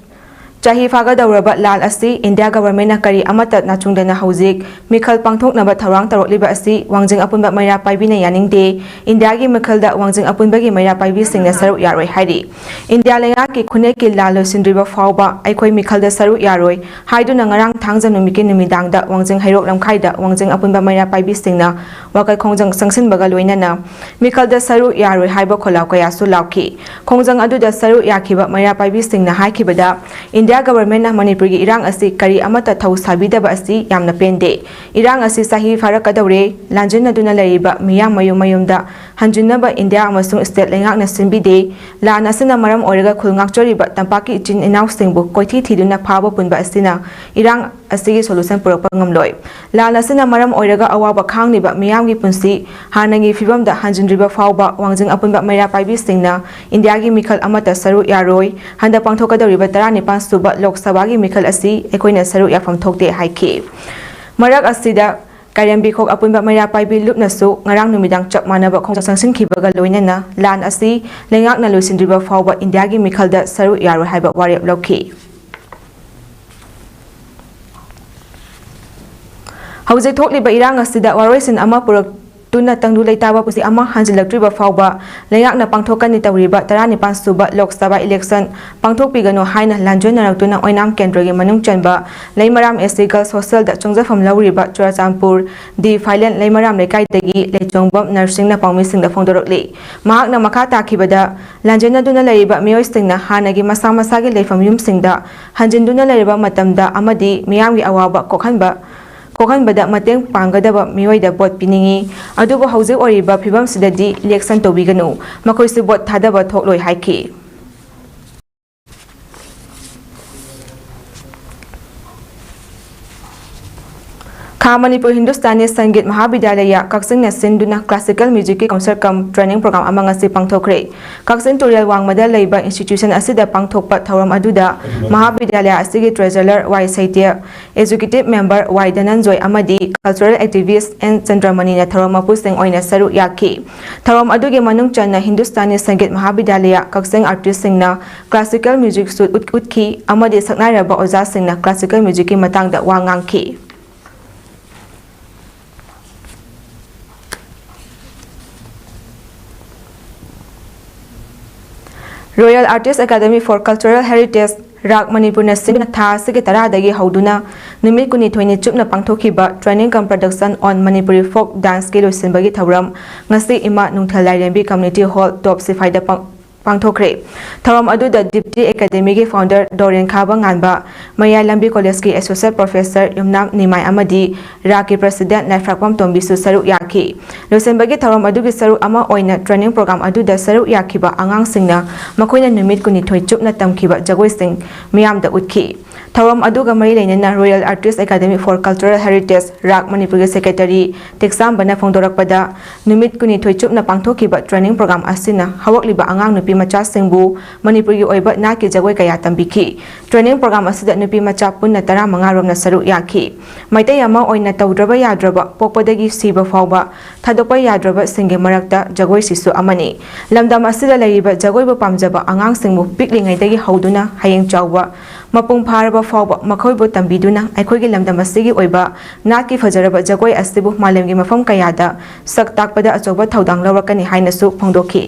ꯆꯍꯤ ꯐꯥꯒꯗꯧꯔꯕ ꯂꯥꯟ ꯑꯁꯤ ꯏꯟꯗꯤꯌꯥ government ꯅ ꯀꯔꯤ ꯑꯃꯠꯇ ꯅꯥꯆꯨꯡꯗꯅ ꯍꯧꯖꯤꯛ ꯃꯤꯈꯜ ꯄꯥꯡꯊꯣꯛꯅꯕ ꯊꯧꯔꯥꯡ ꯇꯧꯔꯛꯂꯤꯕ ꯑꯁꯤ ꯋꯥꯡꯖꯤꯡ ꯑꯄꯨꯟꯕ ꯃꯩꯔꯥ ꯄꯥꯏꯕꯤꯅ ꯌꯥꯅꯤꯡꯗꯦ꯫ ꯏꯟꯗꯤꯌꯥꯒꯤ ꯃꯤꯈꯜꯗ ꯋꯥꯡꯖꯤꯡ ꯑꯄꯨꯟꯕꯒꯤ ꯃꯩꯔꯥ ꯄꯥꯏꯕꯤꯁꯤꯡꯅ ꯁꯔꯨꯛ ꯌꯥꯔꯣꯏ ꯍꯥꯏꯔꯤ꯫ ꯏꯟꯗꯤꯌꯥ ꯂꯩꯉꯥꯛꯀꯤ ꯈꯨꯟꯅꯦꯛꯀꯤ ꯂꯥꯟ ꯂꯣꯏꯁꯤꯟꯗ꯭ꯔꯤꯕ ꯐꯥꯎꯕ ꯑꯩꯈꯣꯏ ꯃꯤꯈꯜꯗ ꯁꯔꯨꯛ ꯌꯥꯔꯣꯏ ꯍꯥꯏꯗꯨꯅ ꯉꯔꯥꯡ ꯊꯥꯡꯖ ꯅꯨꯃꯤꯠꯀꯤ ꯅꯨꯃꯤꯗꯥꯡꯗ ꯋꯥꯡꯖꯤꯡ ꯍꯩꯔꯣꯛ ꯂꯝꯈꯥꯏꯗ ꯋꯥꯡꯖꯤꯡ ꯑꯄꯨꯟꯕ ꯃꯩꯔꯥ ꯄꯥꯏꯕꯤꯁꯤꯡꯅ ꯋꯥꯀꯠ ꯈꯣꯡꯖꯪ ꯆꯪꯁꯤꯟꯕꯒ ꯂꯣꯏꯅꯅ ꯃꯤꯈꯜꯗ ꯁꯔꯨꯛ ꯌꯥꯔꯣꯏ ꯍꯥꯏꯕ ꯈꯣꯜꯂꯥꯎ ꯀꯌꯥꯁꯨ ꯂꯥꯎꯈꯤ꯫ ꯈꯣꯡꯖꯪ ꯑꯗꯨꯗ ꯁꯔꯨꯛ ꯌꯥꯈꯤꯕ ꯃꯩꯔꯥ ꯄꯥꯏꯕꯤꯁꯤꯡꯅ ꯍꯥꯏꯈꯤꯕꯗ, ꯏꯟꯗꯤꯌꯥ government ꯅ ꯃꯅꯤꯄꯨꯔꯒꯤ ꯏꯔꯥꯡ ꯑꯁꯤ ꯀꯔꯤ ꯑꯃꯠꯇ ꯊꯧ ꯁꯥꯕꯤꯗꯕ ꯑꯁꯤ ꯌꯥꯝꯅ ꯄꯦꯟꯗꯦ꯫ ꯏꯔꯥꯡ ꯑꯁꯤ ꯆꯍꯤ ꯐꯥꯔꯛꯀꯗꯧꯔꯦ꯫ ꯂꯥꯟꯖꯦꯟꯅꯗꯨꯅ ꯂꯩꯔꯤꯕ ꯃꯤꯌꯥꯝ ꯃꯌꯨꯝ ꯃꯌꯨꯝꯗ ꯍꯟꯖꯤꯟꯅꯕ ꯏꯟꯗꯤꯌꯥ ꯑꯃꯁꯨꯡ state ꯂꯩꯉꯥꯛꯅ ꯁꯤꯟꯕꯤꯗꯦ꯫ ꯂꯥꯟ ꯑꯁꯤꯅ ꯃꯔꯝ ꯑꯣꯏꯔꯒ ꯈꯨꯜ ꯉꯥꯛꯆꯔꯤꯕ ꯇꯝꯄꯥꯛꯀꯤ ꯏꯆꯤꯟ ꯏꯅꯥꯎꯁꯤꯡꯕꯨ ꯀꯣꯏꯊꯤ ꯊꯤꯗꯨꯅ ꯐꯥꯕ ꯄꯨꯟꯕ ꯑꯁꯤꯅ ꯏꯔꯥꯡ ꯑꯁꯤꯒꯤ solution ꯄꯨꯔꯛꯄ ꯉꯝꯂꯣꯏ꯫ ꯂꯥꯟ ꯑꯁꯤꯅ ꯃꯔꯝ ꯑꯣꯏꯔꯒ ꯑꯋꯥꯕ ꯈꯥꯡꯂꯤꯕ ꯃꯤꯌꯥꯝꯒꯤ ꯄꯨꯟꯁꯤ ꯍꯥꯟꯅꯒꯤ ꯐꯤꯕꯝꯗ ꯍꯟꯖꯤꯟꯗ꯭ꯔꯤꯕ ꯐꯥꯎꯕ ꯋꯥꯡꯖꯤꯡ ꯑꯄꯨꯟꯕ ꯃꯩꯔꯥ ꯄꯥꯏꯕꯤꯁꯤꯡꯅ ꯏꯟꯗꯤꯌꯥꯒꯤ ꯃꯤꯈꯜ ꯑꯃꯠꯇ ꯁꯔꯨꯛ ꯌꯥꯔꯣꯏ꯫ ꯍꯟꯗꯛ ꯄꯥꯡꯊꯣꯛꯀꯗꯧꯔꯤꯕ ꯇꯔꯥꯅꯤꯄꯥꯟ ꯁꯨꯕ ꯂꯣꯛ ꯁꯚꯥꯒꯤ ꯃꯤꯈꯜ ꯑꯁꯤ ꯑꯩꯈꯣꯏꯅ ꯁꯔꯨꯛ ꯌꯥꯐꯝ ꯊꯣꯛꯇꯦ ꯍꯥꯏꯈꯤ꯫ ꯃꯔꯛ ꯑꯁꯤꯗ ꯀꯥꯏꯔꯦꯝꯕꯤꯈꯣꯛ ꯑꯄꯨꯟꯕ ꯃꯩꯔꯥ ꯄꯥꯏꯕꯤ ꯂꯨꯞꯅꯁꯨ ꯉꯔꯥꯡ ꯅꯨꯃꯤꯗꯥꯡ ꯆꯞ ꯃꯥꯟꯅꯕ ꯈꯣꯡꯖꯪ ꯆꯪꯁꯤꯟꯈꯤꯕꯒ ꯂꯣꯏꯅꯅ ꯂꯥꯟ ꯑꯁꯤ ꯂꯩꯉꯥꯛꯅ ꯂꯣꯏꯁꯤꯟꯗ꯭ꯔꯤꯕ ꯐꯥꯎꯕ ꯏꯟꯗꯤꯌꯥꯒꯤ ꯃꯤꯈꯜꯗ ꯁꯔꯨꯛ ꯌꯥꯔꯣꯏ ꯍꯥꯏꯕ ꯋꯥꯔꯦꯞ ꯂꯧꯈꯤ꯫ ꯍꯧꯖꯤꯛ ꯊꯣꯛꯂꯤꯕ ꯏꯔꯥꯡ ꯑꯁꯤꯗ ꯋꯥꯔꯣꯏꯁꯤꯟ ꯑꯃ ꯄꯨꯔꯛꯇꯨꯅ ꯇꯪꯗꯨ ꯂꯩꯇꯥꯕ ꯄꯨꯟꯁꯤ ꯑꯃ ꯍꯟꯖꯤꯜꯂꯛꯇ꯭ꯔꯤꯕ ꯐꯥꯎꯕ ꯂꯩꯉꯥꯛꯅ ꯄꯥꯡꯊꯣꯛꯀꯅꯤ ꯇꯧꯔꯤꯕ ꯇꯔꯥꯅꯤꯄꯥꯟ ꯁꯨꯕ ꯂꯣꯛ ꯁꯚꯥ ꯏꯂꯦꯛꯁꯟ ꯄꯥꯡꯊꯣꯛꯄꯤꯒꯅꯨ ꯍꯥꯏꯅ ꯂꯥꯟꯖꯦꯟꯅꯔꯛꯇꯨꯅ ꯑꯣꯏꯅꯥꯝ ꯀꯦꯟꯗ꯭ꯔꯒꯤ ꯃꯅꯨꯡ ꯆꯟꯕ ꯂꯩꯃꯔꯥꯝ S C Girls Hostel ꯗ ꯆꯪꯖꯐꯝ ꯂꯧꯔꯤꯕ ꯆꯨꯔꯆꯥꯟꯄꯨꯔ D. ꯐꯥꯏꯂꯦꯟ ꯂꯩꯃꯔꯥꯝ ꯂꯩꯀꯥꯏꯗꯒꯤ ꯂꯩꯆꯣꯡꯕꯝ ꯅꯔꯁꯤꯡꯅ ꯄꯥꯎꯃꯤꯁꯤꯡꯗ ꯐꯣꯡꯗꯣꯔꯛꯂꯤ꯫ ꯃꯍꯥꯛꯅ ꯃꯈꯥ ꯇꯥꯈꯤꯕꯗ, ꯂꯥꯟꯖꯦꯟꯅꯗꯨꯅ ꯂꯩꯔꯤꯕ ꯃꯤꯑꯣꯏꯁꯤꯡꯅ ꯍꯥꯟꯅꯒꯤ ꯃꯁꯥ ꯃꯁꯥꯒꯤ ꯂꯩꯐꯝ ꯌꯨꯝꯁꯤꯡꯗ ꯍꯟꯖꯤꯟꯗꯨꯅ ꯂꯩꯔꯕ ꯃꯇꯝꯗ ꯑꯃꯗꯤ ꯃꯤꯌꯥꯝꯒꯤ ꯑꯋꯥꯕ ꯀꯣꯛꯍꯟꯕ, ꯀꯣꯛꯍꯟꯕꯗ ꯃꯇꯦꯡ ꯄꯥꯡꯒꯗꯕ ꯃꯤꯑꯣꯏꯗ ꯚꯣꯠ ꯄꯤꯅꯤꯡꯏ꯫ ꯑꯗꯨꯕꯨ ꯍꯧꯖꯤꯛ ꯑꯣꯏꯔꯤꯕ ꯐꯤꯕꯝꯁꯤꯗꯗꯤ ꯏꯂꯦꯛꯁꯟ ꯇꯧꯕꯤꯒꯅꯨ, ꯃꯈꯣꯏꯁꯨ ꯚꯣꯠ ꯊꯥꯗꯕ ꯊꯣꯛꯂꯣꯏ ꯍꯥꯏꯈꯤ꯫ ꯈꯥ ꯃꯅꯤꯄꯨꯔ ꯍꯤꯟꯗꯨꯁꯇꯥꯅꯤ ꯁꯪꯒꯤꯠ ꯃꯍꯥꯕꯤꯗ꯭ꯌꯥꯂꯌ ꯀꯛꯆꯤꯡꯅ ꯁꯤꯟꯗꯨꯅ classical music ꯀꯤ concert cum training program ꯑꯃ ꯉꯁꯤ ꯄꯥꯡꯊꯣꯛꯈ꯭ꯔꯦ꯫ ꯀꯛꯆꯤꯡ ꯇꯨꯔꯦꯜ ꯋꯥꯡꯃꯗ ꯂꯩꯕ institution ꯑꯁꯤꯗ ꯄꯥꯡꯊꯣꯛꯄ ꯊꯧꯔꯝ ꯑꯗꯨꯗ ꯃꯍꯥꯕꯤꯗ꯭ꯌꯥꯂꯌ ꯑꯁꯤꯒꯤ treasurer Y ꯁꯩꯇ꯭ꯌ, executive member Y ꯙꯅꯟꯖꯣꯏ ꯑꯃꯗꯤ cultural activist N ꯆꯟꯗ꯭ꯔꯃꯅꯤꯅ ꯊꯧꯔꯝ ꯃꯄꯨꯁꯤꯡ ꯑꯣꯏꯅ ꯁꯔꯨꯛ ꯌꯥꯈꯤ꯫ ꯊꯧꯔꯝ ꯑꯗꯨꯒꯤ ꯃꯅꯨꯡ ꯆꯟꯅ ꯍꯤꯟꯗꯨꯁꯇꯥꯅꯤ ꯁꯪꯒꯤꯠ ꯃꯍꯥꯕꯤꯗ꯭ꯌꯥꯂꯌ ꯀꯛꯆꯤꯡ artist ꯁꯤꯡꯅ classical music ꯁꯨ ꯎꯠ-, ꯎꯠꯈꯤ ꯑꯃꯗꯤ ꯁꯛꯅꯥꯏꯔꯕ ꯑꯣꯖꯥꯁꯤꯡꯅ classical music ꯀꯤ ꯃꯇꯥꯡꯗ ꯋꯥ ꯉꯥꯡꯈꯤ꯫ Royal Artist Academy for Cultural Heritage, ꯔꯥꯒ ꯃꯅꯤꯄꯨꯔꯅ ꯁꯤꯟꯗꯨꯅ ꯊꯥ ꯑꯁꯤꯒꯤ ꯇꯔꯥꯗꯒꯤ ꯍꯧꯗꯨꯅ ꯅꯨꯃꯤꯠ ꯀꯨꯟꯅꯤꯊꯣꯏꯅꯤ ꯆꯨꯞꯅ ꯄꯥꯡꯊꯣꯛꯈꯤꯕ Training cum Production on Manipuri Folk Dance ꯀꯤ ꯂꯣꯏꯁꯤꯟꯕꯒꯤ ꯊꯧꯔꯝ ꯉꯁꯤ ꯏꯃꯥ ꯅꯨꯡꯊꯜ ꯂꯥꯏꯔꯦꯝꯕꯤ Community Hall, ꯇꯣꯞ ꯁꯤꯐꯥꯏꯗ ꯄꯥꯡ-, ꯄꯥꯡꯊꯣꯛꯈ꯭ꯔꯦ꯫ ꯊꯧꯔꯝ ꯑꯗꯨꯗ Dipti Academy ꯒꯤ founder ꯗꯣꯔꯦꯟꯈꯥꯕ ꯉꯥꯟꯕ, ꯃꯌꯥꯏ ꯂꯝꯕꯤ college ꯀꯤ associate professor ꯌꯨꯝꯅꯥꯝ ꯅꯤꯃꯥꯏ ꯑꯃꯗꯤ ꯔꯥꯒ ꯀꯤ president ꯂꯥꯏꯐ꯭ꯔꯥꯛꯄꯝ ꯇꯣꯝꯕꯤꯁꯨ ꯁꯔꯨꯛ ꯌꯥꯈꯤ꯫ ꯂꯣꯏꯁꯤꯟꯕꯒꯤ ꯊꯧꯔꯝ ꯑꯗꯨꯒꯤ ꯁꯔꯨꯛ ꯑꯃ ꯑꯣꯏꯅ training program ꯑꯗꯨꯗ ꯁꯔꯨꯛ ꯌꯥꯈꯤꯕ ꯑꯉꯥꯡꯁꯤꯡꯅ ꯃꯈꯣꯏꯅ ꯅꯨꯃꯤꯠ ꯀꯨꯟꯅꯤꯊꯣꯏ ꯆꯨꯞꯅ ꯇꯝꯈꯤꯕ ꯖꯒꯣꯏꯁꯤꯡ ꯃꯤꯌꯥꯝꯗ ꯎꯠꯈꯤ꯫ ꯊꯧꯔꯝ ꯑꯗꯨꯒ ꯃꯔꯤ ꯂꯩꯅꯅ Royal Artist Academy for Cultural Heritage, ꯔꯥꯒ ꯃꯅꯤꯄꯨꯔꯒꯤ secretary ꯇꯦꯛꯆꯥꯝꯕꯅ ꯐꯣꯡꯗꯣꯔꯛꯄꯗ, ꯅꯨꯃꯤꯠ ꯀꯨꯟꯅꯤꯊꯣꯏ ꯆꯨꯞꯅ ꯄꯥꯡꯊꯣꯛꯈꯤꯕ training program ꯑꯁꯤꯅ ꯍꯧꯔꯛꯂꯤꯕ ꯑꯉꯥꯡ ꯅꯨꯄꯤ ꯃꯆꯥꯁꯤꯡꯕꯨ ꯃꯅꯤꯄꯨꯔꯒꯤ ꯑꯣꯏꯕ ꯅꯥꯠꯀꯤ ꯖꯒꯣꯏ ꯀꯌꯥ ꯇꯝꯕꯤꯈꯤ꯫ Training program ꯑꯁꯤꯗ ꯅꯨꯄꯤ ꯃꯆꯥ ꯄꯨꯟꯅ ꯇꯔꯥꯃꯉꯥ ꯔꯣꯝꯅ ꯁꯔꯨꯛ ꯌꯥꯈꯤ꯫ ꯃꯩꯇꯩ ꯑꯃ ꯑꯣꯏꯅ ꯇꯧꯗ꯭ꯔꯕ ꯌꯥꯗ꯭ꯔꯕ, ꯄꯣꯛꯄꯗꯒꯤ ꯁꯤꯕ ꯐꯥꯎꯕ ꯊꯥꯗꯣꯛꯄ ꯌꯥꯗ꯭ꯔꯕꯁꯤꯡꯒꯤ ꯃꯔꯛꯇ ꯖꯒꯣꯏꯁꯤꯁꯨ ꯑꯃꯅꯤ꯫ ꯂꯝꯗꯝ ꯑꯁꯤꯗ ꯂꯩꯔꯤꯕ ꯖꯒꯣꯏꯕꯨ ꯄꯥꯝꯖꯕ ꯑꯉꯥꯡꯁꯤꯡꯕꯨ ꯄꯤꯛꯂꯤꯉꯩꯗꯒꯤ ꯍꯧꯗꯨꯅ ꯍꯌꯦꯡ ꯆꯥꯎꯕ ꯃꯄꯨꯡ ꯐꯥꯔꯕ ꯐꯥꯎꯕ ꯃꯈꯣꯏꯕꯨ ꯇꯝꯕꯤꯗꯨꯅ ꯑꯩꯈꯣꯏꯒꯤ ꯂꯝꯗꯝ ꯑꯁꯤꯒꯤ ꯑꯣꯏꯕ ꯅꯥꯠꯀꯤ ꯐꯖꯔꯕ ꯖꯒꯣꯏ ꯑꯁꯤꯕꯨ ꯃꯥꯂꯦꯝꯒꯤ ꯃꯐꯝ ꯀꯌꯥꯗ ꯁꯛ ꯇꯥꯛꯄꯗ ꯑꯆꯧꯕ ꯊꯧꯗꯥꯡ ꯂꯧꯔꯛꯀꯅꯤ ꯍꯥꯏꯅꯁꯨ ꯐꯣꯡꯗꯣꯛꯈꯤ꯫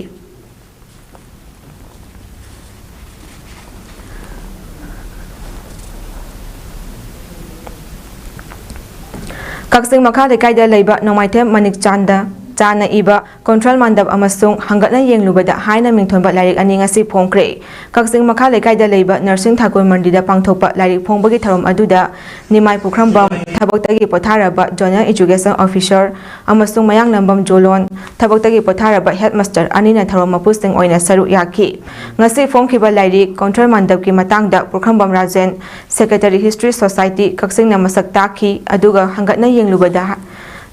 ꯀꯛꯆꯤꯡ ꯃꯈꯥ ꯂꯩꯀꯥꯏꯗ ꯂꯩꯕ ꯅꯣꯡꯃꯥꯏꯊꯦꯝ ꯃꯅꯤꯛꯆꯥꯟꯗ ꯆꯥꯅ ꯏꯕ ꯀꯣꯟꯇ꯭ꯔꯣꯜ ꯃꯥꯟꯗꯞ ꯑꯃꯁꯨꯡ ꯍꯪꯒꯠꯅ ꯌꯦꯡꯂꯨꯕꯗ ꯍꯥꯏꯅ ꯃꯤꯡꯊꯣꯟꯕ ꯂꯥꯏꯔꯤꯛ ꯑꯅꯤ ꯉꯁꯤ ꯐꯣꯡꯈ꯭ꯔꯦ꯫ ꯀꯛꯆꯤꯡ ꯃꯈꯥ ꯂꯩꯀꯥꯏꯗ ꯂꯩꯕ ꯅꯔꯁꯤꯡ ꯊꯥꯀꯨꯔ ꯃꯟꯗꯤꯔꯗ ꯄꯥꯡꯊꯣꯛꯄ ꯂꯥꯏꯔꯤꯛ ꯐꯣꯡꯕꯒꯤ ꯊꯧꯔꯝ ꯑꯗꯨꯗ ꯅꯤꯃꯥꯏ ꯄꯨꯈ꯭ꯔꯝꯕꯝ, ꯊꯕꯛꯇꯒꯤ ꯄꯣꯊꯥꯔꯕ Zonal Education Officer, ꯑꯃꯁꯨꯡ ꯃꯌꯥꯡꯂꯝꯕꯝ ꯖꯣꯂꯣꯟ, ꯊꯕꯛꯇꯒꯤ ꯄꯣꯊꯥꯔꯕ headmaster ꯑꯅꯤꯅ ꯊꯧꯔꯝ ꯃꯄꯨꯁꯤꯡ ꯑꯣꯏꯅ ꯁꯔꯨꯛ ꯌꯥꯈꯤ꯫ ꯉꯁꯤ ꯐꯣꯡꯈꯤꯕ ꯂꯥꯏꯔꯤꯛ ꯀꯣꯟꯇ꯭ꯔꯣꯜ ꯃꯥꯟꯗꯞꯀꯤ ꯃꯇꯥꯡꯗ ꯄꯨꯈ꯭ꯔꯝꯕꯝ ꯔꯥꯖꯦꯟ, Secretary History Society ꯀꯛꯆꯤꯡꯅ ꯃꯁꯛ ꯇꯥꯛꯈꯤ, ꯑꯗꯨꯒ ꯍꯪꯒꯠꯅ ꯌꯦꯡꯂꯨꯕꯗ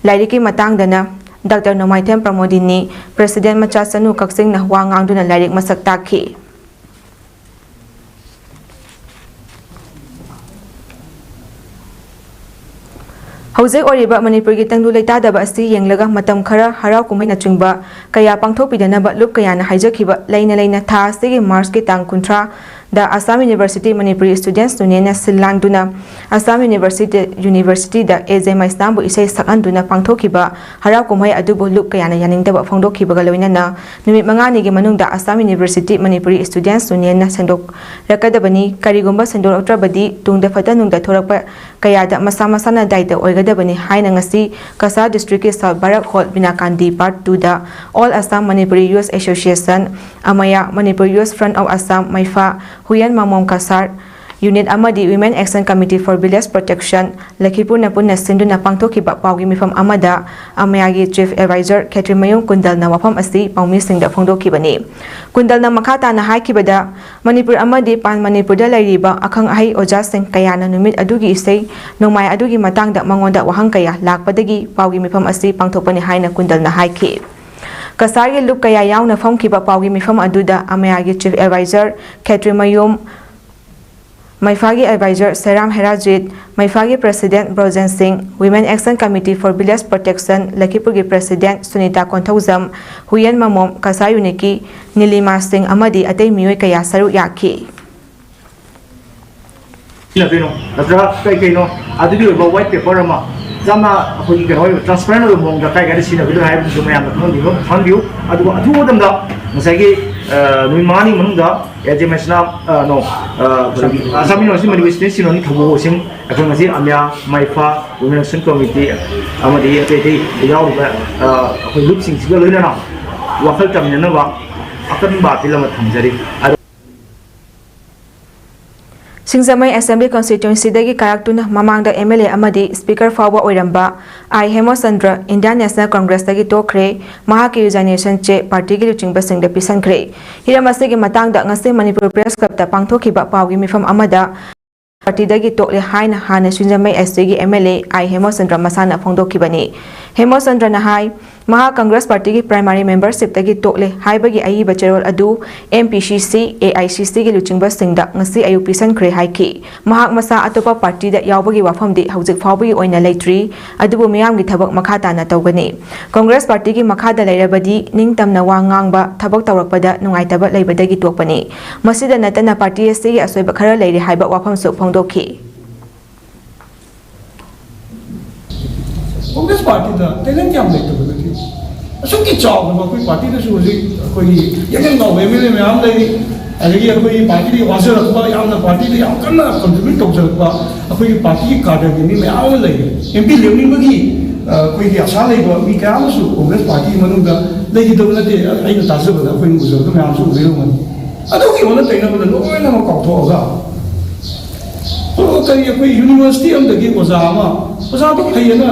ꯂꯥꯏꯔꯤꯛꯀꯤ ꯃꯇꯥꯡꯗꯅ ꯗꯥꯛꯇꯔ ꯅꯣꯡꯃꯥꯏꯊꯦꯝ ꯄ꯭ꯔꯃꯣꯗꯤꯅꯤ, President ꯃꯆꯥꯆꯅꯨ ꯀꯛꯆꯤꯡꯅ ꯋꯥ ꯉꯥꯡꯗꯨꯅ ꯂꯥꯏꯔꯤꯛ ꯃꯁꯛ ꯇꯥꯛꯈꯤ꯫ ꯍꯧꯖꯤꯛ ꯑꯣꯏꯔꯤꯕ ꯃꯅꯤꯄꯨꯔꯒꯤ ꯇꯪꯗꯨ ꯂꯩꯇꯥꯗꯕ ꯑꯁꯤ ꯌꯦꯡꯂꯒ ꯃꯇꯝ ꯈꯔ ꯍꯔꯥꯎ ꯀꯨꯝꯍꯩꯅꯆꯤꯡꯕ ꯀꯌꯥ ꯄꯥꯡꯊꯣꯛꯄꯤꯗꯅꯕ ꯂꯨꯞ ꯀꯌꯥꯅ ꯍꯥꯏꯖꯈꯤꯕ ꯂꯩꯅ ꯂꯩꯅ ꯊꯥ ꯑꯁꯤꯒꯤ ꯃꯥꯔꯆꯀꯤ ꯇꯥꯡ ꯀꯨꯟꯊ꯭ꯔꯥꯗ Assam University Manipuri Students Union ꯅ ꯁꯤꯜ ꯂꯥꯡꯗꯨꯅ Assam University, University ꯗ ꯑꯦ ꯖꯦ ꯃꯩꯁꯅꯥꯝꯕꯨ ꯏꯁꯩ ꯁꯛꯍꯟꯗꯨꯅ ꯄꯥꯡꯊꯣꯛꯈꯤꯕ ꯍꯔꯥꯎ ꯀꯨꯝꯍꯩ ꯑꯗꯨꯕꯨ ꯂꯨꯞ ꯀꯌꯥꯅ ꯌꯥꯅꯤꯡꯗꯕ ꯐꯣꯡꯗꯣꯛꯈꯤꯕꯒ ꯂꯣꯏꯅꯅ ꯅꯨꯃꯤꯠ ꯃꯉꯥꯅꯤꯒꯤ ꯃꯅꯨꯡꯗ Assam University Manipuri Students Union ꯅ ꯁꯦꯡꯗꯣꯛꯂꯛꯀꯗꯕꯅꯤ, ꯀꯔꯤꯒꯨꯝꯕ ꯁꯦꯡꯗꯣꯛꯂꯛꯇ꯭ꯔꯕꯗꯤ ꯇꯨꯡꯗ ꯐꯠꯇ ꯅꯨꯡꯗ ꯊꯣꯔꯛꯄ ꯀꯌꯥꯗ ꯃꯁꯥ ꯃꯁꯥꯅ ꯗꯥꯏꯇ ꯑꯣꯏꯒꯗꯕꯅꯤ ꯍꯥꯏꯅ ꯉꯁꯤ ꯀꯁꯥꯔ district ꯀꯤ South Barak Hall ꯕꯤꯅꯥꯀꯥꯟꯗꯤ Part two the All Assam Manipuri Youth Association, ꯑꯃꯌꯥ, Manipur Youth Front of Assam, ꯃꯩꯐꯥ, Huiyen ꯃꯥꯃꯣꯝ Cachar Unit ꯑꯃꯗꯤ Women Action Committee for Village Protection, ꯂꯈꯤꯄꯨꯔꯅ ꯄꯨꯟꯅ ꯁꯤꯟꯗꯨꯅ ꯄꯥꯡꯊꯣꯛꯈꯤꯕ ꯄꯥꯎꯒꯤ ꯃꯤꯐꯝ ꯑꯃꯗ ꯑꯃꯌꯥꯒꯤ Chief Advisor ꯈꯦꯇ꯭ꯔꯤꯃꯌꯨꯝ ꯀꯨꯟꯗꯜꯅ ꯋꯥꯐꯝ ꯑꯁꯤ ꯄꯥꯎꯃꯤꯁꯤꯡꯗ ꯐꯣꯡꯗꯣꯛꯈꯤꯕꯅꯤ꯫ ꯀꯨꯟꯗꯜꯅ ꯃꯈꯥ ꯇꯥꯅ ꯍꯥꯏꯈꯤꯕꯗ, ꯃꯅꯤꯄꯨꯔ ꯑꯃꯗꯤ ꯄꯥꯟ ꯃꯅꯤꯄꯨꯔꯗ ꯂꯩꯔꯤꯕ ꯑꯈꯪ ꯑꯍꯩ ꯑꯣꯖꯥꯁꯤꯡ ꯀꯌꯥꯅ ꯅꯨꯃꯤꯠ ꯑꯗꯨꯒꯤ ꯏꯁꯩ ꯅꯣꯡꯃꯥꯏ ꯑꯗꯨꯒꯤ ꯃꯇꯥꯡꯗ ꯃꯉꯣꯟꯗ ꯋꯥꯍꯪ ꯀꯌꯥ ꯂꯥꯛꯄꯗꯒꯤ ꯄꯥꯎꯒꯤ ꯃꯤꯐꯝ ꯑꯁꯤ ꯄꯥꯡꯊꯣꯛꯄꯅꯤ ꯍꯥꯏꯅ ꯀꯨꯟꯗꯜꯅ ꯍꯥꯏꯈꯤ꯫ ꯀꯁꯥꯔꯒꯤ ꯂꯨꯞ ꯀꯌꯥ ꯌꯥꯎꯅ ꯐꯝꯈꯤꯕ ꯄꯥꯎꯒꯤ ꯃꯤꯐꯝ ꯑꯗꯨꯗ ꯑꯃꯌꯥꯒꯤ Chief Advisor ꯈꯦꯇ꯭ꯔꯤꯃꯌꯨꯝ, ꯃꯩꯐꯥꯒꯤ Advisor ꯁꯦꯔꯥꯝ ꯍꯦꯔꯥꯖꯤꯠ, ꯃꯩꯐꯥꯒꯤ President ꯕ꯭ꯔꯣꯖꯦꯟ ꯁꯤꯡ, Women Action Committee for Village Protection ꯂꯈꯤꯄꯨꯔꯒꯤ President Sunita Konthoujam, Huiyen ꯃꯃꯣꯝ, Cachar ꯌꯨꯅꯤꯠꯀꯤ ꯅꯤꯂꯤꯃꯥ ꯁꯤꯡ ꯑꯃꯗꯤ ꯑꯇꯩ ꯃꯤꯑꯣꯏ ꯀꯌꯥ ꯁꯔꯨꯛ ꯌꯥꯈꯤ꯫ ꯁꯤꯖꯤꯟꯅꯗꯣꯏꯅꯣ, ꯅꯠꯇ꯭ꯔꯒ ꯀꯩ ꯀꯩꯅꯣ ꯑꯗꯨꯒꯤ ꯑꯣꯏꯕ white paper ꯑꯃ ꯌꯥꯝꯅ ꯑꯩꯈꯣꯏꯒꯤ ꯀꯩꯅꯣ ꯑꯣꯏꯕ transparent ꯑꯣꯏꯕ ꯃꯑꯣꯡꯗ ꯀꯥꯏ ꯀꯥꯏꯗ ꯁꯤꯖꯤꯟꯅꯒꯗꯣꯏꯅꯣ ꯍꯥꯏꯕꯗꯨꯁꯨ ꯃꯌꯥꯝꯅ ꯈꯪꯍꯟꯕꯤꯌꯨ, ꯈꯪꯍꯟꯕꯤꯌꯨ꯫ ꯑꯗꯨꯒ ꯑꯊꯨꯕ ꯃꯇꯝꯗ ꯉꯁꯥꯏꯒꯤ, ꯑ, ꯅꯨꯃꯤꯠ ꯃꯉꯥꯅꯤ ꯃꯅꯨꯡꯗ ꯑꯦ ꯖꯦ ꯃꯦꯁꯅꯥ, ꯑ, ꯅꯣ, ꯑ, ꯑꯩꯈꯣꯏꯒꯤ ꯑꯁꯥꯝ ꯌꯨꯅꯤꯚꯔꯁꯤꯇꯤ ꯃꯅꯤꯄꯨꯔ ꯁ꯭ꯇꯦꯠ ꯁꯤꯅꯣꯅꯤ ꯊꯧꯕꯨ ꯁꯤꯡ ꯑꯩꯈꯣꯏ ꯉꯁꯤ ꯑꯃꯌꯥ, ꯃꯩꯐꯥ, Women Action Committee ꯑꯃꯗꯤ ꯑꯇꯩ ꯑꯇꯩ ꯌꯥꯎꯔꯤꯕ, ꯑ, ꯑꯩꯈꯣꯏ ꯂꯨꯞꯁꯤꯡꯁꯤꯒ ꯂꯣꯏꯅꯅ ꯋꯥꯈꯜ ꯇꯝꯅꯅꯕ ꯑꯀꯟꯕ ꯑꯄꯤꯜ ꯑꯃ ꯊꯝꯖꯔꯤ꯫ ꯁꯤꯡꯖꯃꯩ Assembly Constituencyꯗꯒꯤ ꯀꯥꯔꯛꯇꯨꯅ ꯃꯃꯥꯡꯗ M L A ꯑꯃꯗꯤ Speaker ꯐꯥꯎꯕ ꯑꯣꯏꯔꯝꯕ ꯑꯥꯏ ꯍꯦꯃꯆꯟꯗ꯭ꯔ Indian National Congressꯇꯒꯤ ꯇꯣꯛꯈ꯭ꯔꯦ꯫ ꯃꯍꯥꯛꯀꯤ resignation ꯆꯦ ꯄꯥꯔꯇꯤꯒꯤ ꯂꯨꯆꯤꯡꯕꯁꯤꯡꯗ ꯄꯤꯁꯟꯈ꯭ꯔꯦ꯫ ꯍꯤꯔꯝ ꯑꯁꯤꯒꯤ ꯃꯇꯥꯡꯗ ꯉꯁꯤ ꯃꯅꯤꯄꯨꯔ Press Clubꯇ ꯄꯥꯡꯊꯣꯛꯈꯤꯕ ꯄꯥꯎꯒꯤ ꯃꯤꯐꯝ ꯑꯃꯗ ꯄꯥꯔꯇꯤꯗꯒꯤ ꯇꯣꯛꯂꯦ ꯍꯥꯏꯅ ꯍꯥꯟꯅ ꯁꯤꯡꯖꯃꯩ S Tꯒꯤ M L A ꯑꯥꯏ ꯍꯦꯃꯆꯟꯗ꯭ꯔ ꯃꯁꯥꯅ ꯐꯣꯡꯗꯣꯛꯈꯤꯕꯅꯤ꯫ ꯍꯦꯃꯆꯟꯗ꯭ꯔꯅ ꯍꯥꯏ, ꯃꯍꯥꯛ Congress Partyꯒꯤ primary membershipꯇꯒꯤ ꯇꯣꯛꯂꯦ ꯍꯥꯏꯕꯒꯤ ꯑꯏꯕ ꯆꯦꯔꯣꯜ ꯑꯗꯨ M P C C, A I C Cꯒꯤ ꯂꯨꯆꯤꯡꯕꯁꯤꯡꯗ ꯉꯁꯤ ꯑꯌꯨꯛ ꯄꯤꯁꯟꯈ꯭ꯔꯦ ꯍꯥꯏꯈꯤ꯫ ꯃꯍꯥꯛ ꯃꯁꯥ ꯑꯇꯣꯞꯄ ꯄꯥꯔꯇꯤꯗ ꯌꯥꯎꯕꯒꯤ ꯋꯥꯐꯝꯗꯤ ꯍꯧꯖꯤꯛ ꯐꯥꯎꯕꯒꯤ ꯑꯣꯏꯅ ꯂꯩꯇ꯭ꯔꯤ, ꯑꯗꯨꯕꯨ ꯃꯤꯌꯥꯝꯒꯤ ꯊꯕꯛ ꯃꯈꯥ ꯇꯥꯅ ꯇꯧꯒꯅꯤ꯫ Congress Partyꯒꯤ ꯃꯈꯥꯗ ꯂꯩꯔꯕꯗꯤ ꯅꯤꯡꯇꯝꯅ ꯋꯥ ꯉꯥꯡꯕ, ꯊꯕꯛ ꯇꯧꯔꯛꯄꯗ ꯅꯨꯡꯉꯥꯏꯇꯕ ꯂꯩꯕꯗꯒꯤ ꯇꯣꯛꯄꯅꯤ꯫ ꯃꯁꯤꯗ ꯅꯠꯇꯅ ꯄꯥꯔꯇꯤ ꯑꯁꯤꯒꯤ ꯑꯁꯣꯏꯕ ꯈꯔ ꯂꯩꯔꯦ ꯍꯥꯏꯕ ꯋꯥꯐꯝꯁꯨ ꯐꯣꯡꯗꯣꯛꯈꯤ꯫ ꯀꯣꯡꯒ꯭ꯔꯦꯁ ꯄꯥꯔꯇꯤꯗ ꯇꯦꯂꯦꯟ ꯌꯥꯝ ꯂꯩꯇꯕ ꯅꯠꯇꯦ꯫ ꯑꯁꯨꯛꯀꯤ ꯆꯥꯎꯔꯕ ꯑꯩꯈꯣꯏ ꯄꯥꯔꯇꯤꯗꯁꯨ ꯍꯧꯖꯤꯛ ꯑꯩꯈꯣꯏꯒꯤ ꯌꯥꯡꯌꯥꯡ ꯂꯥꯎꯕ M L A ꯃꯌꯥꯝ ꯂꯩꯔꯤ꯫ ꯑꯗꯒꯤ ꯑꯩꯈꯣꯏꯒꯤ ꯄꯥꯔꯇꯤꯗꯒꯤ ꯋꯥꯖꯔꯛꯄ, ꯌꯥꯝꯅ ꯄꯥꯔꯇꯤꯗ ꯌꯥꯝ ꯀꯟꯅ contribute ꯇꯧꯖꯔꯛꯄ ꯑꯩꯈꯣꯏꯒꯤ ꯄꯥꯔꯇꯤꯒꯤ ꯀꯥꯗꯔꯒꯤ ꯃꯤ ꯃꯌꯥꯝ ꯑꯃ ꯂꯩꯔꯤ꯫ M P ꯂꯦꯞꯅꯤꯡꯕꯒꯤ, ꯑ, ꯑꯩꯈꯣꯏꯒꯤ ꯑꯁꯥ ꯂꯩꯕ ꯃꯤ ꯀꯌꯥ ꯑꯃꯁꯨ ꯀꯣꯡꯒ꯭ꯔꯦꯁ ꯄꯥꯔꯇꯤꯒꯤ ꯃꯅꯨꯡꯗ ꯂꯩꯈꯤꯗꯕ ꯅꯠꯇꯦ꯫ ꯑꯩꯅ ꯇꯥꯖꯕꯗ ꯑꯩꯈꯣꯏꯅ ꯎꯖꯕꯗ ꯃꯌꯥꯝꯁꯨ ꯎꯕꯤꯔꯝꯒꯅꯤ꯫ ꯑꯗꯨꯒꯤ ꯑꯣꯟꯅ ꯇꯩꯅꯕꯗ ꯂꯣꯏꯅꯃꯛ ꯀꯥꯎꯊꯣꯛꯑꯒ, ꯑꯣ, ꯀꯔꯤ ꯑꯩꯈꯣꯏ university ꯑꯃꯗꯒꯤ ꯑꯣꯖꯥ ꯑꯃ, ꯑꯣꯖꯥꯗꯨ ꯐꯩꯌꯦꯅ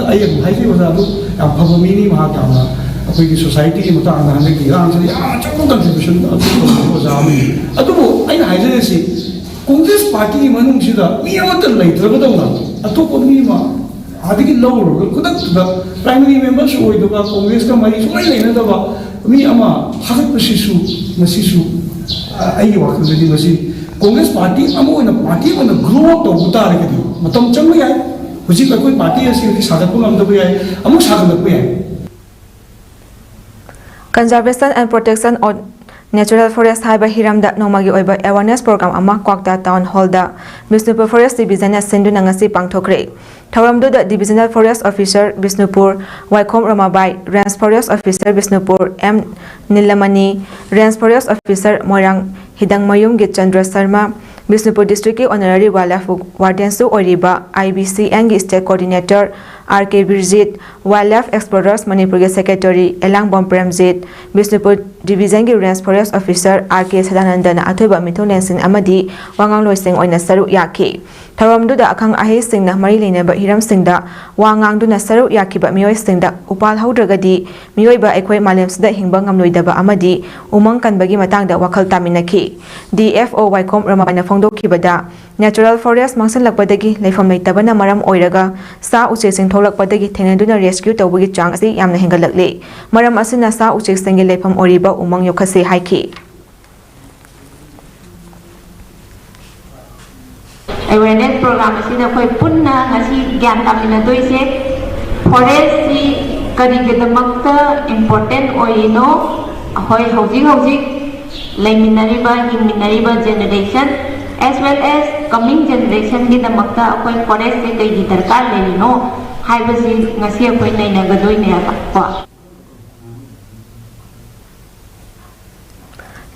ꯑꯩ ꯑꯗꯨꯝ ꯍꯥꯏꯖꯩ, ꯑꯣꯖꯥꯗꯨ ꯌꯥꯝ ꯐꯕ ꯃꯤꯅꯤ, ꯃꯍꯥꯛ ꯌꯥꯝꯅ ꯑꯩꯈꯣꯏꯒꯤ societyꯒꯤ ꯃꯇꯥꯡꯗ ꯍꯟꯗꯛꯀꯤ ꯏꯔꯥꯡꯁꯤꯗ ꯌꯥꯝ ꯑꯆꯧꯕ contribution ꯑꯗꯨꯝ ꯇꯧꯕ ꯑꯣꯖꯥ ꯑꯃꯅꯤ꯫ ꯑꯗꯨꯕꯨ ꯑꯩꯅ ꯍꯥꯏꯖꯔꯤꯁꯤ, ꯀꯣꯡꯒ꯭ꯔꯦꯁ ꯄꯥꯔꯇꯤꯒꯤ ꯃꯅꯨꯡꯁꯤꯗ ꯃꯤ ꯑꯃꯠꯇ ꯂꯩꯇ꯭ꯔꯕꯗꯧꯅ ꯑꯇꯣꯞꯄ ꯃꯤ ꯑꯃ ꯑꯗꯒꯤ ꯂꯧꯔꯨꯔꯒ ꯈꯨꯗꯛꯇꯨꯗ ꯄ꯭ꯔꯥꯏꯃꯔꯤ ꯃꯦꯝꯕꯔꯁꯨ ꯑꯣꯏꯗꯕ, ꯀꯣꯡꯒ꯭ꯔꯦꯁꯀ ꯃꯔꯤ ꯁꯨꯡꯂꯩ ꯂꯩꯅꯗꯕ ꯃꯤ ꯑꯃ ꯊꯥꯒꯠꯄꯁꯤꯁꯨ, ꯃꯁꯤꯁꯨ, ꯑ, ꯑꯩꯒꯤ ꯋꯥꯈꯜꯗꯗꯤ ꯃꯁꯤ ꯀꯣꯡꯒ꯭ꯔꯦꯁ ꯄꯥꯔꯇꯤ ꯑꯃ ꯑꯣꯏꯅ, ꯄꯥꯔꯇꯤ ꯑꯣꯏꯅ ꯒ꯭ꯔꯣ ꯑꯞ ꯇꯧꯕ ꯇꯥꯔꯒꯗꯤ ꯃꯇꯝ ꯆꯪꯕ ꯌꯥꯏ꯫ ꯍꯧꯖꯤꯛ ꯑꯩꯈꯣꯏ ꯄꯥꯔꯇꯤ ꯑꯁꯤ ꯍꯧꯖꯤꯛ ꯁꯥꯒꯠꯄ ꯉꯝꯗꯕ ꯌꯥꯏ, ꯑꯃꯨꯛ ꯁꯥꯒꯠꯂꯛꯄ ꯌꯥꯏ꯫ Conservation and Protection of Natural Forest ꯍꯥꯏꯕ ꯍꯤꯔꯝꯗ ꯅꯣꯡꯃꯒꯤ ꯑꯣꯏꯕ awareness program ꯑꯃ ꯀ꯭ꯋꯥꯛꯇꯥ Town Hall ꯗ ꯕꯤꯁꯅꯨꯄꯨꯔ Forest Division ꯅ ꯁꯤꯟꯗꯨꯅ ꯉꯁꯤ ꯄꯥꯡꯊꯣꯛꯈ꯭ꯔꯦ꯫ ꯊꯧꯔꯝꯗꯨꯗ Divisional Forest Officer Bishnupur Waikhom Ramabai, Range Forest Officer Bishnupur M Nilamani, Range Forest Officer Moirang Hidangmayum Gitchandra Sharma, Bishnupur District ꯀꯤ Honorary Wildlife Warden ꯁꯨ ꯑꯣꯏꯔꯤꯕ I B C N ꯒꯤ State Coordinator R K ꯕꯤꯔꯖꯤꯠ, Wildlife Explorers ꯃꯅꯤꯄꯨꯔꯒꯤ Secretary ꯑꯦꯂꯥꯡꯕꯝ ꯄ꯭ꯔꯦꯝꯖꯤꯠ, ꯕꯤꯁꯅꯨꯄꯨꯔ Division ꯒꯤ Range Forest Officer R K ꯁꯗꯥꯅꯟꯗꯅ ꯑꯊꯣꯏꯕ ꯃꯤꯊꯨꯡꯂꯦꯟꯁꯤꯡ ꯑꯃꯗꯤ ꯋꯥꯉꯥꯡꯂꯣꯏꯁꯤꯡ ꯑꯣꯏꯅ ꯁꯔꯨꯛ ꯌꯥꯈꯤ꯫ ꯊꯧꯔꯝꯗꯨꯗ ꯑꯈꯪ ꯑꯍꯩꯁꯤꯡꯅ ꯃꯔꯤ ꯂꯩꯅꯕ ꯍꯤꯔꯝꯁꯤꯡꯗ ꯋꯥ ꯉꯥꯡꯗꯨꯅ ꯁꯔꯨꯛ ꯌꯥꯈꯤꯕ ꯃꯤꯑꯣꯏꯁꯤꯡꯗ ꯎꯄꯥꯜ ꯍꯧꯗ꯭ꯔꯒꯗꯤ ꯃꯤꯑꯣꯏꯕ ꯑꯩꯈꯣꯏ ꯃꯥꯂꯦꯝꯁꯤꯗ ꯍꯤꯡꯕ ꯉꯝꯂꯣꯏꯗꯕ ꯑꯃꯗꯤ ꯎꯃꯪ ꯀꯟꯕꯒꯤ ꯃꯇꯥꯡꯗ ꯋꯥꯈꯜ ꯇꯥꯃꯤꯟꯅꯈꯤ꯫ D F O ꯋꯥꯏꯈꯣꯝ ꯔꯃꯥꯕꯥꯏꯅ ꯐꯣꯡꯗꯣꯛꯈꯤꯕꯗ, Natural Forest ꯃꯥꯡꯁꯤꯜꯂꯛꯄꯗꯒꯤ ꯂꯩꯐꯝ ꯂꯩꯇꯕꯅ ꯃꯔꯝ ꯑꯣꯏꯔꯒ ꯁꯥ ꯎꯆꯦꯛꯁꯤꯡ ꯊꯣꯛꯂꯛꯄꯗꯒꯤ ꯊꯦꯡꯅꯗꯨꯅ rescue ꯇꯧꯕꯒꯤ ꯆꯥꯡ ꯑꯁꯤ ꯌꯥꯝꯅ ꯍꯦꯟꯒꯠꯂꯛꯂꯤ꯫ ꯃꯔꯝ ꯑꯁꯤꯅ ꯁꯥ ꯎꯆꯦꯛꯁꯤꯡꯒꯤ ꯂꯩꯐꯝ ꯑꯣꯏꯔꯤꯕ ꯎꯃꯪ ꯌꯣꯛꯈꯠꯁꯤ ꯍꯥꯏꯈꯤ꯫ Awareness program ꯑꯁꯤꯗ ꯑꯩꯈꯣꯏ ꯄꯨꯟꯅ ꯉꯁꯤ ꯒ꯭ꯌꯥꯟ ꯇꯥꯃꯤꯟꯅꯗꯣꯏꯁꯦ forest ꯁꯤ ꯀꯔꯤꯒꯤꯗꯃꯛꯇ important ꯑꯣꯏꯔꯤꯅꯣ, ꯑꯩꯈꯣꯏ ꯍꯧꯖꯤꯛ ꯍꯧꯖꯤꯛ ꯂꯩꯃꯤꯟꯅꯔꯤꯕ, ꯍꯤꯡꯃꯤꯟꯅꯔꯤꯕ generation as well as coming generation ꯒꯤꯗꯃꯛꯇ ꯑꯩꯈꯣꯏ forest ꯁꯦ ꯀꯩꯒꯤ ꯗꯔꯀꯥꯔ ꯂꯩꯔꯤꯅꯣ ꯍꯥꯏꯕꯁꯤ ꯉꯁꯤ ꯑꯩꯈꯣꯏ ꯅꯩꯅꯒꯗꯣꯏꯅꯦꯕ ꯀꯣ꯫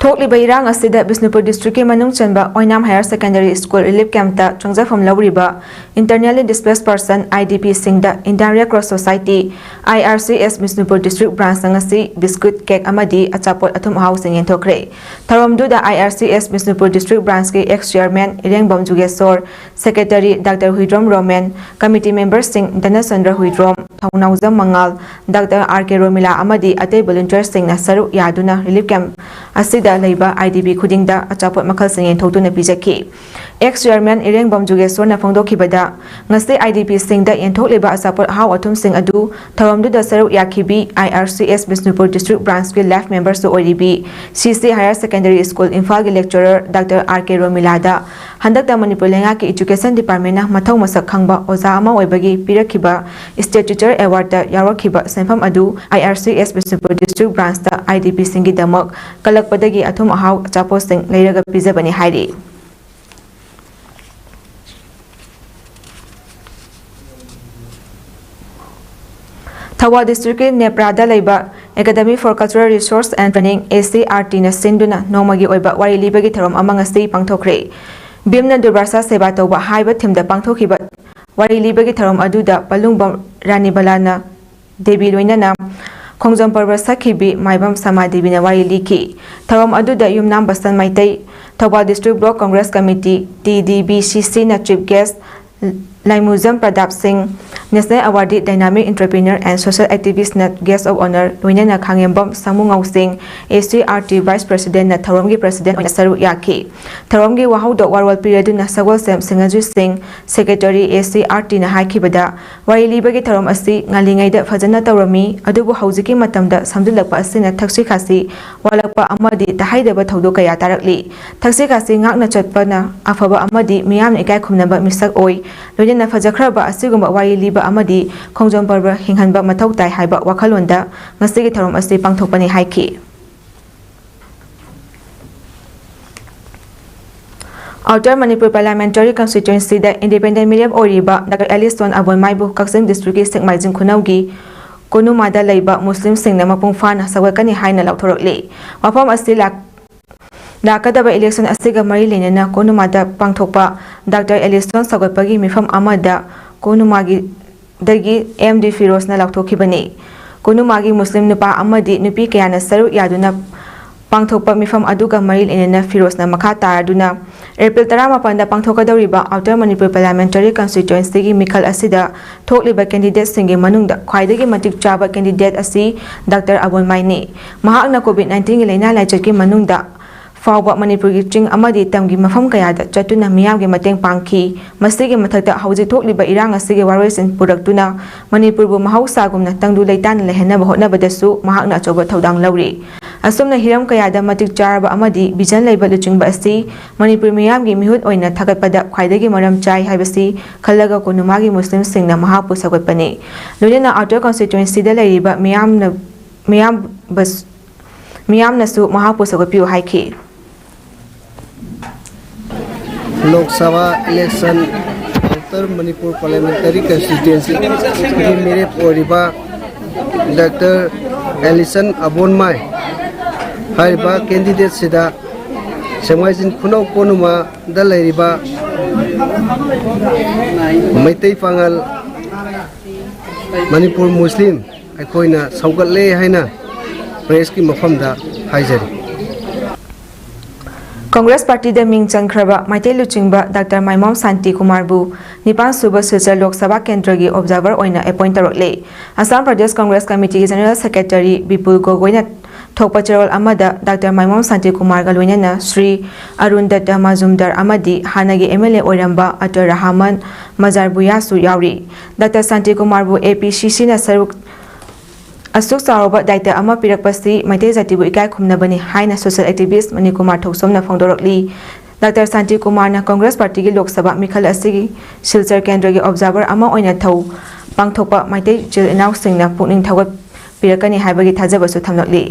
ꯊꯣꯛꯂꯤꯕ ꯏꯔꯥꯡ ꯑꯁꯤꯗ ꯕꯤꯁꯅꯨꯄꯨꯔ District ꯀꯤ ꯃꯅꯨꯡ ꯆꯟꯕ ꯑꯣꯏꯅꯥꯝ Higher Secondary School Relief Camp ꯇ ꯆꯪꯖꯐꯝ ꯂꯧꯔꯤꯕ Internally Displaced Person, I D P ꯁꯤꯡꯗ Indian Red Cross Society, I R C S Bishnupur District Branch ꯅ ꯉꯁꯤ biscuit, cake ꯑꯃꯗꯤ ꯑꯆꯥꯄꯣꯠ ꯑꯊꯨꯝ ꯑꯍꯥꯎꯁꯤꯡ ꯌꯦꯟꯊꯣꯛꯈ꯭ꯔꯦ꯫ ꯊꯧꯔꯝꯗꯨꯗ I R C S Bishnupur District Branch ꯀꯤ Ex Chairman Irengbam Jugeshor, Secretary Doctor Huidrom Romen, Committee Member ꯁꯤꯡ ꯙꯅꯆꯟꯗ꯭ꯔ ꯍꯨꯏꯗ꯭ꯔꯣꯝ, ꯊꯧꯅꯥꯎꯖꯝ ꯃꯉꯥꯜ, ꯗꯥꯛꯇꯔ ꯑꯥꯔ ꯀꯦ ꯔꯣꯃꯤꯂꯥ ꯑꯃꯗꯤ ꯑꯇꯩ ꯚꯣꯂꯨꯟꯇꯤꯌꯔꯁꯤꯡꯅ ꯁꯔꯨꯛ ꯌꯥꯗꯨꯅ ꯔꯤꯂꯤꯐ ꯀꯦꯝꯞ ꯑꯁꯤꯗ ꯂꯩꯕ ꯑꯥꯏ ꯗꯤ ꯄꯤ ꯈꯨꯗꯤꯡꯗ ꯑꯆꯥꯄꯣꯠ ꯃꯈꯜꯁꯤꯡ ꯌꯦꯟꯊꯣꯛꯇꯨꯅ ꯄꯤꯖꯈꯤ꯫ ꯑꯦꯛꯁ ꯆꯤꯌꯔꯃꯦꯟ ꯏꯔꯦꯡꯕꯝ ꯖꯨꯒꯦꯁꯣꯔꯅ ꯐꯣꯡꯗꯣꯛꯈꯤꯕꯗ, ꯉꯁꯤ ꯑꯥꯏ ꯗꯤ ꯄꯤꯁꯤꯡꯗ ꯌꯦꯟꯊꯣꯛꯂꯤꯕ ꯑꯆꯥꯄꯣꯠ ꯑꯍꯥꯎ ꯑꯊꯨꯝꯁꯤꯡ ꯑꯗꯨ ꯊꯧꯔꯝꯗꯨꯗ ꯁꯔꯨꯛ ꯌꯥꯈꯤꯕꯤ I R C S Bishnupur district ꯕ꯭ꯔꯥꯟꯁꯀꯤ ꯂꯥꯏꯐ ꯃꯦꯝꯕꯔꯁꯨ ꯑꯣꯏꯔꯤꯕꯤ C C higher secondary school ꯏꯝꯐꯥꯜꯒꯤ ꯂꯦꯛꯆꯔꯔ ꯗꯥꯛꯇꯔ ꯑꯥꯔ ꯀꯦ ꯔꯣꯃꯤꯂꯥꯗ ꯍꯟꯗꯛꯇ ꯃꯅꯤꯄꯨꯔ ꯂꯩꯉꯥꯛꯀꯤ ꯏꯖꯨꯀꯦꯁꯟ ꯗꯤꯄꯥꯔꯠꯃꯦꯟꯅ ꯃꯊꯧ ꯃꯁꯛ ꯈꯪꯕ ꯑꯣꯖꯥ ꯑꯃ ꯑꯣꯏꯕꯒꯤ ꯄꯤꯔꯛꯈꯤꯕ ꯁ꯭ꯇꯦꯆꯨꯇꯔ ꯑꯦꯋꯥꯔꯗꯇ ꯌꯥꯎꯔꯛꯈꯤꯕ ꯁꯦꯟꯐꯝ ꯑꯗꯨ ꯑꯥꯏ R C S Bishnupur district ꯕ꯭ꯔꯥꯟꯁꯇ I D ꯄꯤꯁꯤꯡꯒꯤꯗꯃꯛ ꯀꯜꯂꯛꯄꯗꯒꯤ ꯑꯊꯨꯝ ꯑꯍꯥꯎ ꯑꯆꯥꯄꯣꯠꯁꯤꯡ ꯂꯩꯔꯒ ꯄꯤꯖꯕꯅꯤ ꯍꯥꯏꯔꯤ꯫ ꯊꯧꯕꯥꯜ ꯗꯤꯁꯇ꯭ꯔꯤꯛꯀꯤ ꯅꯦꯄ꯭ꯔꯥꯗ ꯂꯩꯕ Academy for Cultural Resource and Training, A C R T ꯅ ꯁꯤꯟꯗꯨꯅ ꯅꯣꯡꯃꯒꯤ ꯑꯣꯏꯕ ꯋꯥꯔꯤ ꯂꯤꯕꯒꯤ ꯊꯧꯔꯝ ꯑꯃ ꯉꯁꯤ ꯄꯥꯡꯊꯣꯛꯈ꯭ꯔꯦ꯫ ꯚꯤꯝꯅ ꯗꯨꯔꯕꯥꯁꯥ ꯁꯦꯕꯥ ꯇꯧꯕ ꯍꯥꯏꯕ ꯊꯤꯝꯗ ꯄꯥꯡꯊꯣꯛꯈꯤꯕ ꯋꯥꯔꯤ ꯂꯤꯕꯒꯤ ꯊꯧꯔꯝ ꯑꯗꯨꯗ ꯄꯂꯨꯡꯕꯝ ꯔꯥꯅꯤꯕꯂꯥꯅ ꯗꯦꯕꯤ ꯂꯣꯏꯅꯅ ꯈꯣꯡꯖꯣꯝ ꯄꯔꯕ ꯁꯛꯈꯤꯕꯤ ꯃꯥꯏꯕꯝ ꯁꯃꯥ ꯗꯦꯕꯤꯅ ꯋꯥꯔꯤ ꯂꯤꯈꯤ꯫ ꯊꯧꯔꯝ ꯑꯗꯨꯗ Yumnam Basan Meitei, Thoubal district block Congress committee, T D B C ꯁꯤꯅ ꯆꯤꯐ ꯒꯦꯁ, ꯂꯥꯏꯃꯨꯖꯝ ꯄ꯭ꯔꯗꯥꯞ ꯁꯤꯡ, National Awardee Dynamic Entrepreneur and Social Activist ꯅ Guest of Honour, ꯂꯣꯏꯅꯅ ꯈꯥꯉꯦꯝꯕꯝ ꯁꯥꯃꯨꯉꯧ ꯁꯤꯡ, A C R T Vice President ꯅ ꯊꯧꯔꯝꯒꯤ President ꯑꯣꯏꯅ ꯁꯔꯨꯛ ꯌꯥꯈꯤ꯫ ꯊꯧꯔꯝꯒꯤ ꯋꯥꯍꯧꯗꯣꯛ ꯋꯥꯔꯣꯜ ꯄꯤꯔꯗꯨꯅ ꯁꯒꯣꯜꯁꯦꯝ ꯁꯤꯡꯉꯖꯨ ꯁꯤꯡ, Secretary, A C R T ꯅ ꯍꯥꯏꯈꯤꯕꯗ, ꯋꯥꯔꯤ ꯂꯤꯕꯒꯤ ꯊꯧꯔꯝ ꯑꯁꯤ ꯉꯜꯂꯤꯉꯩꯗ ꯐꯖꯅ ꯇꯧꯔꯝꯃꯤ, ꯑꯗꯨꯕꯨ ꯍꯧꯖꯤꯛꯀꯤ ꯃꯇꯝꯗ ꯁꯝꯖꯤꯜꯂꯛꯄ ꯑꯁꯤꯅ ꯊꯛꯁꯤ ꯈꯥꯁꯤ ꯋꯥꯠꯂꯛꯄ ꯑꯃꯗꯤ ꯇꯥꯍꯩꯗꯕ ꯊꯧꯗꯣꯛ ꯀꯌꯥ ꯇꯥꯔꯛꯂꯤ꯫ ꯊꯛꯁꯤ ꯈꯥꯁꯤ ꯉꯥꯛꯅ ꯆꯠꯄꯅ ꯑꯐꯕ ꯑꯃꯗꯤ ꯃꯤꯌꯥꯝꯅ ꯏꯀꯥꯏ ꯈꯨꯝꯅꯕ ꯃꯤꯁꯛ ꯑꯣꯏ꯫ ꯂꯣꯏꯅꯅ ꯐꯖꯈ꯭ꯔꯕ ꯑꯁꯤꯒꯨꯝꯕ ꯋꯥꯔꯤ ꯂꯤꯕ ꯑꯃꯗꯤ ꯈꯣꯡꯖꯣꯝ ꯄꯔꯕ ꯍꯤꯡꯍꯟꯕ ꯃꯊꯧ ꯇꯥꯏ ꯍꯥꯏꯕ ꯋꯥꯈꯜꯂꯣꯟꯗ ꯉꯁꯤꯒꯤ ꯊꯧꯔꯝ ꯑꯁꯤ ꯄꯥꯡꯊꯣꯛꯄꯅꯤ ꯍꯥꯏꯈꯤ꯫ ꯑꯥꯎꯇꯔ ꯃꯅꯤꯄꯨꯔ ꯄꯥꯔꯂꯤꯌꯥꯃꯦꯟꯇꯔꯤ ꯀꯟꯁꯇꯤꯇ꯭ꯋꯦꯟꯁꯤꯗ ꯏꯟꯗꯤꯄꯦꯟꯗꯦꯟ ꯃꯤꯔꯦꯞ ꯑꯣꯏꯔꯤꯕ ꯗꯥꯛꯇꯔ ꯑꯦꯂꯤꯁꯇꯣꯟ ꯑꯕꯣꯟꯃꯥꯏꯕꯨ ꯀꯛꯆꯤꯡ ꯗꯤꯁꯇ꯭ꯔꯤꯛꯀꯤ ꯁꯦꯛꯃꯥꯏꯖꯤꯡ ꯈꯨꯅꯧꯒꯤ ꯀꯣꯅꯨꯃꯥꯗ ꯂꯩꯕ ꯃꯨꯁꯂꯤꯝꯁꯤꯡꯅ ꯃꯄꯨꯡ ꯐꯥꯅ ꯁꯧꯒꯠꯀꯅꯤ ꯍꯥꯏꯅ ꯂꯥꯎꯊꯣꯔꯛꯂꯤ꯫ ꯋꯥꯐꯝ ꯑꯁꯤ ꯂꯥꯛ-, ꯂꯥꯛꯀꯗꯕ ꯏꯂꯦꯛꯁꯟ ꯑꯁꯤꯒ ꯃꯔꯤ ꯂꯩꯅꯅ ꯀꯣꯅꯨꯃꯥꯗ ꯄꯥꯡꯊꯣꯛꯄ ꯗꯥꯛꯇꯔ ꯑꯦꯂꯤꯁꯇꯣꯟ ꯁꯧꯒꯠꯄꯒꯤ ꯃꯤꯐꯝ ꯑꯃꯗ ꯀꯣꯅꯨꯃꯥꯒꯤ ꯗꯒꯤ ꯑꯦꯝ ꯗꯤ ꯐꯤꯔꯣꯖꯅ ꯂꯥꯎꯊꯣꯛꯈꯤꯕꯅꯤ꯫ ꯀꯣꯅꯨꯃꯥꯒꯤ ꯃꯨꯁꯂꯤꯝ ꯅꯨꯄꯥ ꯑꯃꯗꯤ ꯅꯨꯄꯤ ꯀꯌꯥꯅ ꯁꯔꯨꯛ ꯌꯥꯗꯨꯅ ꯄꯥꯡꯊꯣꯛꯄ ꯃꯤꯐꯝ ꯑꯗꯨꯒ ꯃꯔꯤ ꯂꯩꯅꯅ ꯐꯤꯔꯣꯖꯅ ꯃꯈꯥ ꯇꯥꯔꯗꯨꯅ ꯑꯦꯄ꯭ꯔꯤꯜ ꯇꯔꯥꯃꯥꯄꯟꯗ ꯄꯥꯡꯊꯣꯛꯀꯗꯧꯔꯤꯕ ꯑꯥꯎꯇꯔ ꯃꯅꯤꯄꯨꯔ ꯄꯥꯔꯂꯤꯌꯥꯃꯦꯟꯇꯔꯤ ꯀꯟꯁꯇꯤꯇ꯭ꯋꯦꯟꯁꯤꯒꯤ ꯃꯤꯈꯜ ꯑꯁꯤꯗ ꯊꯣꯛꯂꯤꯕ ꯀꯦꯟꯗꯤꯗꯦꯠꯁꯤꯡꯒꯤ ꯃꯅꯨꯡꯗ ꯈ꯭ꯋꯥꯏꯗꯒꯤ ꯃꯇꯤꯛ ꯆꯥꯕ ꯀꯦꯟꯗꯤꯗꯦꯠ ꯑꯁꯤ ꯗꯥꯛꯇꯔ ꯑꯕꯣꯟꯃꯥꯏꯅꯤ꯫ ꯃꯍꯥꯛꯅ ꯀꯣꯚꯤꯗ ꯅꯥꯏꯟꯇꯤꯟꯒꯤ ꯂꯥꯏꯅꯥ ꯂꯥꯏꯆꯠꯀꯤ ꯃꯅꯨꯡꯗ ꯐꯥꯎꯕ ꯃꯅꯤꯄꯨꯔꯒꯤ ꯆꯤꯡ ꯑꯃꯗꯤ ꯇꯝꯒꯤ ꯃꯐꯝ ꯀꯌꯥꯗ ꯆꯠꯇꯨꯅ ꯃꯤꯌꯥꯝꯒꯤ ꯃꯇꯦꯡ ꯄꯥꯡꯈꯤ꯫ ꯃꯁꯤꯒꯤ ꯃꯊꯛꯇ ꯍꯧꯖꯤꯛ ꯊꯣꯛꯂꯤꯕ ꯏꯔꯥꯡ ꯑꯁꯤꯒꯤ ꯋꯥꯔꯣꯏꯁꯤꯟ ꯄꯨꯔꯛꯇꯨꯅ ꯃꯅꯤꯄꯨꯔꯕꯨ ꯃꯍꯧꯁꯥꯒꯨꯝꯅ ꯇꯪꯗꯨ ꯂꯩꯇꯥꯅ ꯂꯩꯍꯟꯅꯕ ꯍꯣꯠꯅꯕꯗꯁꯨ ꯃꯍꯥꯛꯅ ꯑꯆꯧꯕ ꯊꯧꯗꯥꯡ ꯂꯧꯔꯤ꯫ ꯑꯁꯨꯝꯅ ꯍꯤꯔꯝ ꯀꯌꯥꯗ ꯃꯇꯤꯛ ꯆꯥꯔꯕ ꯑꯃꯗꯤ ꯚꯤꯖꯟ ꯂꯩꯕ ꯂꯨꯆꯤꯡꯕ ꯑꯁꯤ ꯃꯅꯤꯄꯨꯔ ꯃꯤꯌꯥꯝꯒꯤ ꯃꯤꯍꯨꯠ ꯑꯣꯏꯅ ꯊꯥꯒꯠꯄꯗ ꯈ꯭ꯋꯥꯏꯗꯒꯤ ꯃꯔꯝ ꯆꯥꯏ ꯍꯥꯏꯕꯁꯤ ꯈꯜꯂꯒ ꯀꯣꯅꯨꯃꯥꯒꯤ ꯃꯨꯁꯂꯤꯝꯁꯤꯡꯅ ꯃꯍꯥꯛꯄꯨ ꯁꯧꯒꯠꯄꯅꯤ꯫ ꯂꯣꯏꯅꯅ ꯑꯥꯎꯇꯔ ꯀꯟꯁꯇꯤꯇ꯭ꯋꯦꯟꯁꯤꯗ ꯂꯩꯔꯤꯕ ꯃꯤꯌꯥꯝꯅ ꯃꯤꯌꯥꯝꯕꯁ ꯃꯤꯌꯥꯝꯅꯁꯨ ꯃꯍꯥꯛꯄꯨ ꯁꯧꯒꯠꯄꯤꯌꯨ ꯍꯥꯏꯈꯤ꯫ Lok Sabha election outer Manipur parliamentary ꯀꯟꯁꯇꯤꯇ꯭ꯋꯦꯟꯁꯤꯒꯤ ꯃꯤꯔꯦꯞ ꯑꯣꯏꯔꯤꯕ ꯗꯥꯛꯇꯔ ꯑꯦꯂꯤꯁꯟ ꯑꯕꯣꯟꯃꯥꯏ ꯍꯥꯏꯔꯤꯕ ꯀꯦꯟꯗꯤꯗꯦꯠꯁꯤꯗ ꯁꯦꯡꯃꯥꯏꯖꯤꯟ ꯈꯨꯅꯧ ꯀꯣꯅꯨꯃꯥꯗ ꯂꯩꯔꯤꯕ ꯃꯩꯇꯩ ꯄꯥꯉꯜ ꯃꯅꯤꯄꯨꯔ ꯃꯨꯁꯂꯤꯝ ꯑꯩꯈꯣꯏꯅ ꯁꯧꯒꯠꯂꯦ ꯍꯥꯏꯅ ꯄ꯭ꯔꯦꯁꯀꯤ ꯃꯐꯝꯗ ꯍꯥꯏꯖꯔꯤ꯫ ꯀꯪꯒ꯭ꯔꯦꯁ ꯄꯥꯔꯇꯤꯗ ꯃꯤꯡ ꯆꯟꯈ꯭ꯔꯕ ꯃꯩꯇꯩ ꯂꯨꯆꯤꯡꯕ ꯗꯥꯛꯇꯔ ꯃꯥꯏꯃꯣꯝ ꯁꯥꯟꯇꯤ ꯀꯨꯃꯥꯔꯕꯨ ꯅꯤꯄꯥꯟ ꯁꯨꯕ ꯁꯤꯜꯆꯔ ꯂꯣꯛ ꯁꯚꯥ ꯀꯦꯟꯗ꯭ꯔꯒꯤ ꯑꯣꯕꯖꯥꯔꯚꯔ ꯑꯣꯏꯅ ꯑꯦꯄꯣꯏꯟ ꯇꯧꯔꯛꯂꯦ꯫ ꯑꯁꯥꯝ ꯄ꯭ꯔꯗꯦꯁ ꯀꯪꯒ꯭ꯔꯦꯁ ꯀꯃꯤꯇꯤꯒꯤ ꯖꯦꯅꯔꯦꯜ ꯁꯦꯀ꯭ꯔꯦꯇꯔꯤ ꯕꯤꯄꯨꯜ ꯒꯣꯒꯣꯏꯅ ꯊꯣꯛꯄ ꯆꯦꯔꯣꯜ ꯑꯃꯗ ꯗꯥꯛꯇꯔ ꯃꯥꯏꯃꯣꯝ ꯁꯥꯟꯇꯤ ꯀꯨꯃꯥꯔꯒ ꯂꯣꯏꯅꯅ ꯁ꯭ꯔꯤ ꯑꯔꯨꯟ ꯗꯠꯇ ꯃꯥꯖꯨꯝꯗꯥꯔ ꯑꯃꯗꯤ ꯍꯥꯟꯅꯒꯤ ꯑꯦꯝ ꯑꯦꯜ ꯑꯦ ꯑꯣꯏꯔꯝꯕ ꯑꯇꯔ ꯔꯍꯃꯟ ꯃꯖꯥꯔꯕꯨꯌꯥꯁꯨ ꯌꯥꯎꯔꯤ꯫ ꯗꯥꯛꯇꯔ ꯁꯥꯟꯇꯤ ꯀꯨꯃꯥꯔꯕꯨ ꯑꯦ ꯄꯤ ꯁꯤ ꯁꯤꯅ ꯁꯔꯨꯛ ꯑꯁꯨꯛ ꯆꯥꯎꯔꯕ ꯗꯥꯏꯇ ꯑꯃ ꯄꯤꯔꯛꯄꯁꯤ ꯃꯩꯇꯩ ꯖꯥꯇꯤꯕꯨ ꯏꯀꯥꯏ ꯈꯨꯝꯅꯕꯅꯤ ꯍꯥꯏꯅ ꯁꯣꯁꯤꯌꯦꯜ ꯑꯦꯛꯇꯤꯚꯤꯁ꯭ꯠ ꯃꯅꯤꯀꯨꯃꯥꯔ ꯊꯣꯛꯆꯣꯝꯅ ꯐꯣꯡꯗꯣꯔꯛꯂꯤ꯫ ꯗꯥꯛꯇꯔ ꯁꯥꯟꯇꯤ ꯀꯨꯃꯥꯔꯅ ꯀꯪꯒ꯭ꯔꯦꯁ ꯄꯥꯔꯇꯤꯒꯤ ꯂꯣꯛ ꯁꯚꯥ ꯃꯤꯈꯜ ꯑꯁꯤꯒꯤ ꯁꯤꯜꯆꯔ ꯀꯦꯟꯗ꯭ꯔꯒꯤ ꯑꯣꯕꯖꯥꯔꯚꯔ ꯑꯃ ꯑꯣꯏꯅ ꯊꯧ ꯄꯥꯡꯊꯣꯛꯄ ꯃꯩꯇꯩ ꯏꯆꯤꯜ ꯏꯅꯥꯎꯁꯤꯡꯅ ꯄꯨꯛꯅꯤꯡ ꯊꯧꯒꯠꯄꯤꯔꯛꯀꯅꯤ ꯍꯥꯏꯕꯒꯤ ꯊꯥꯖꯕꯁꯨ ꯊꯝꯂꯛꯂꯤ꯫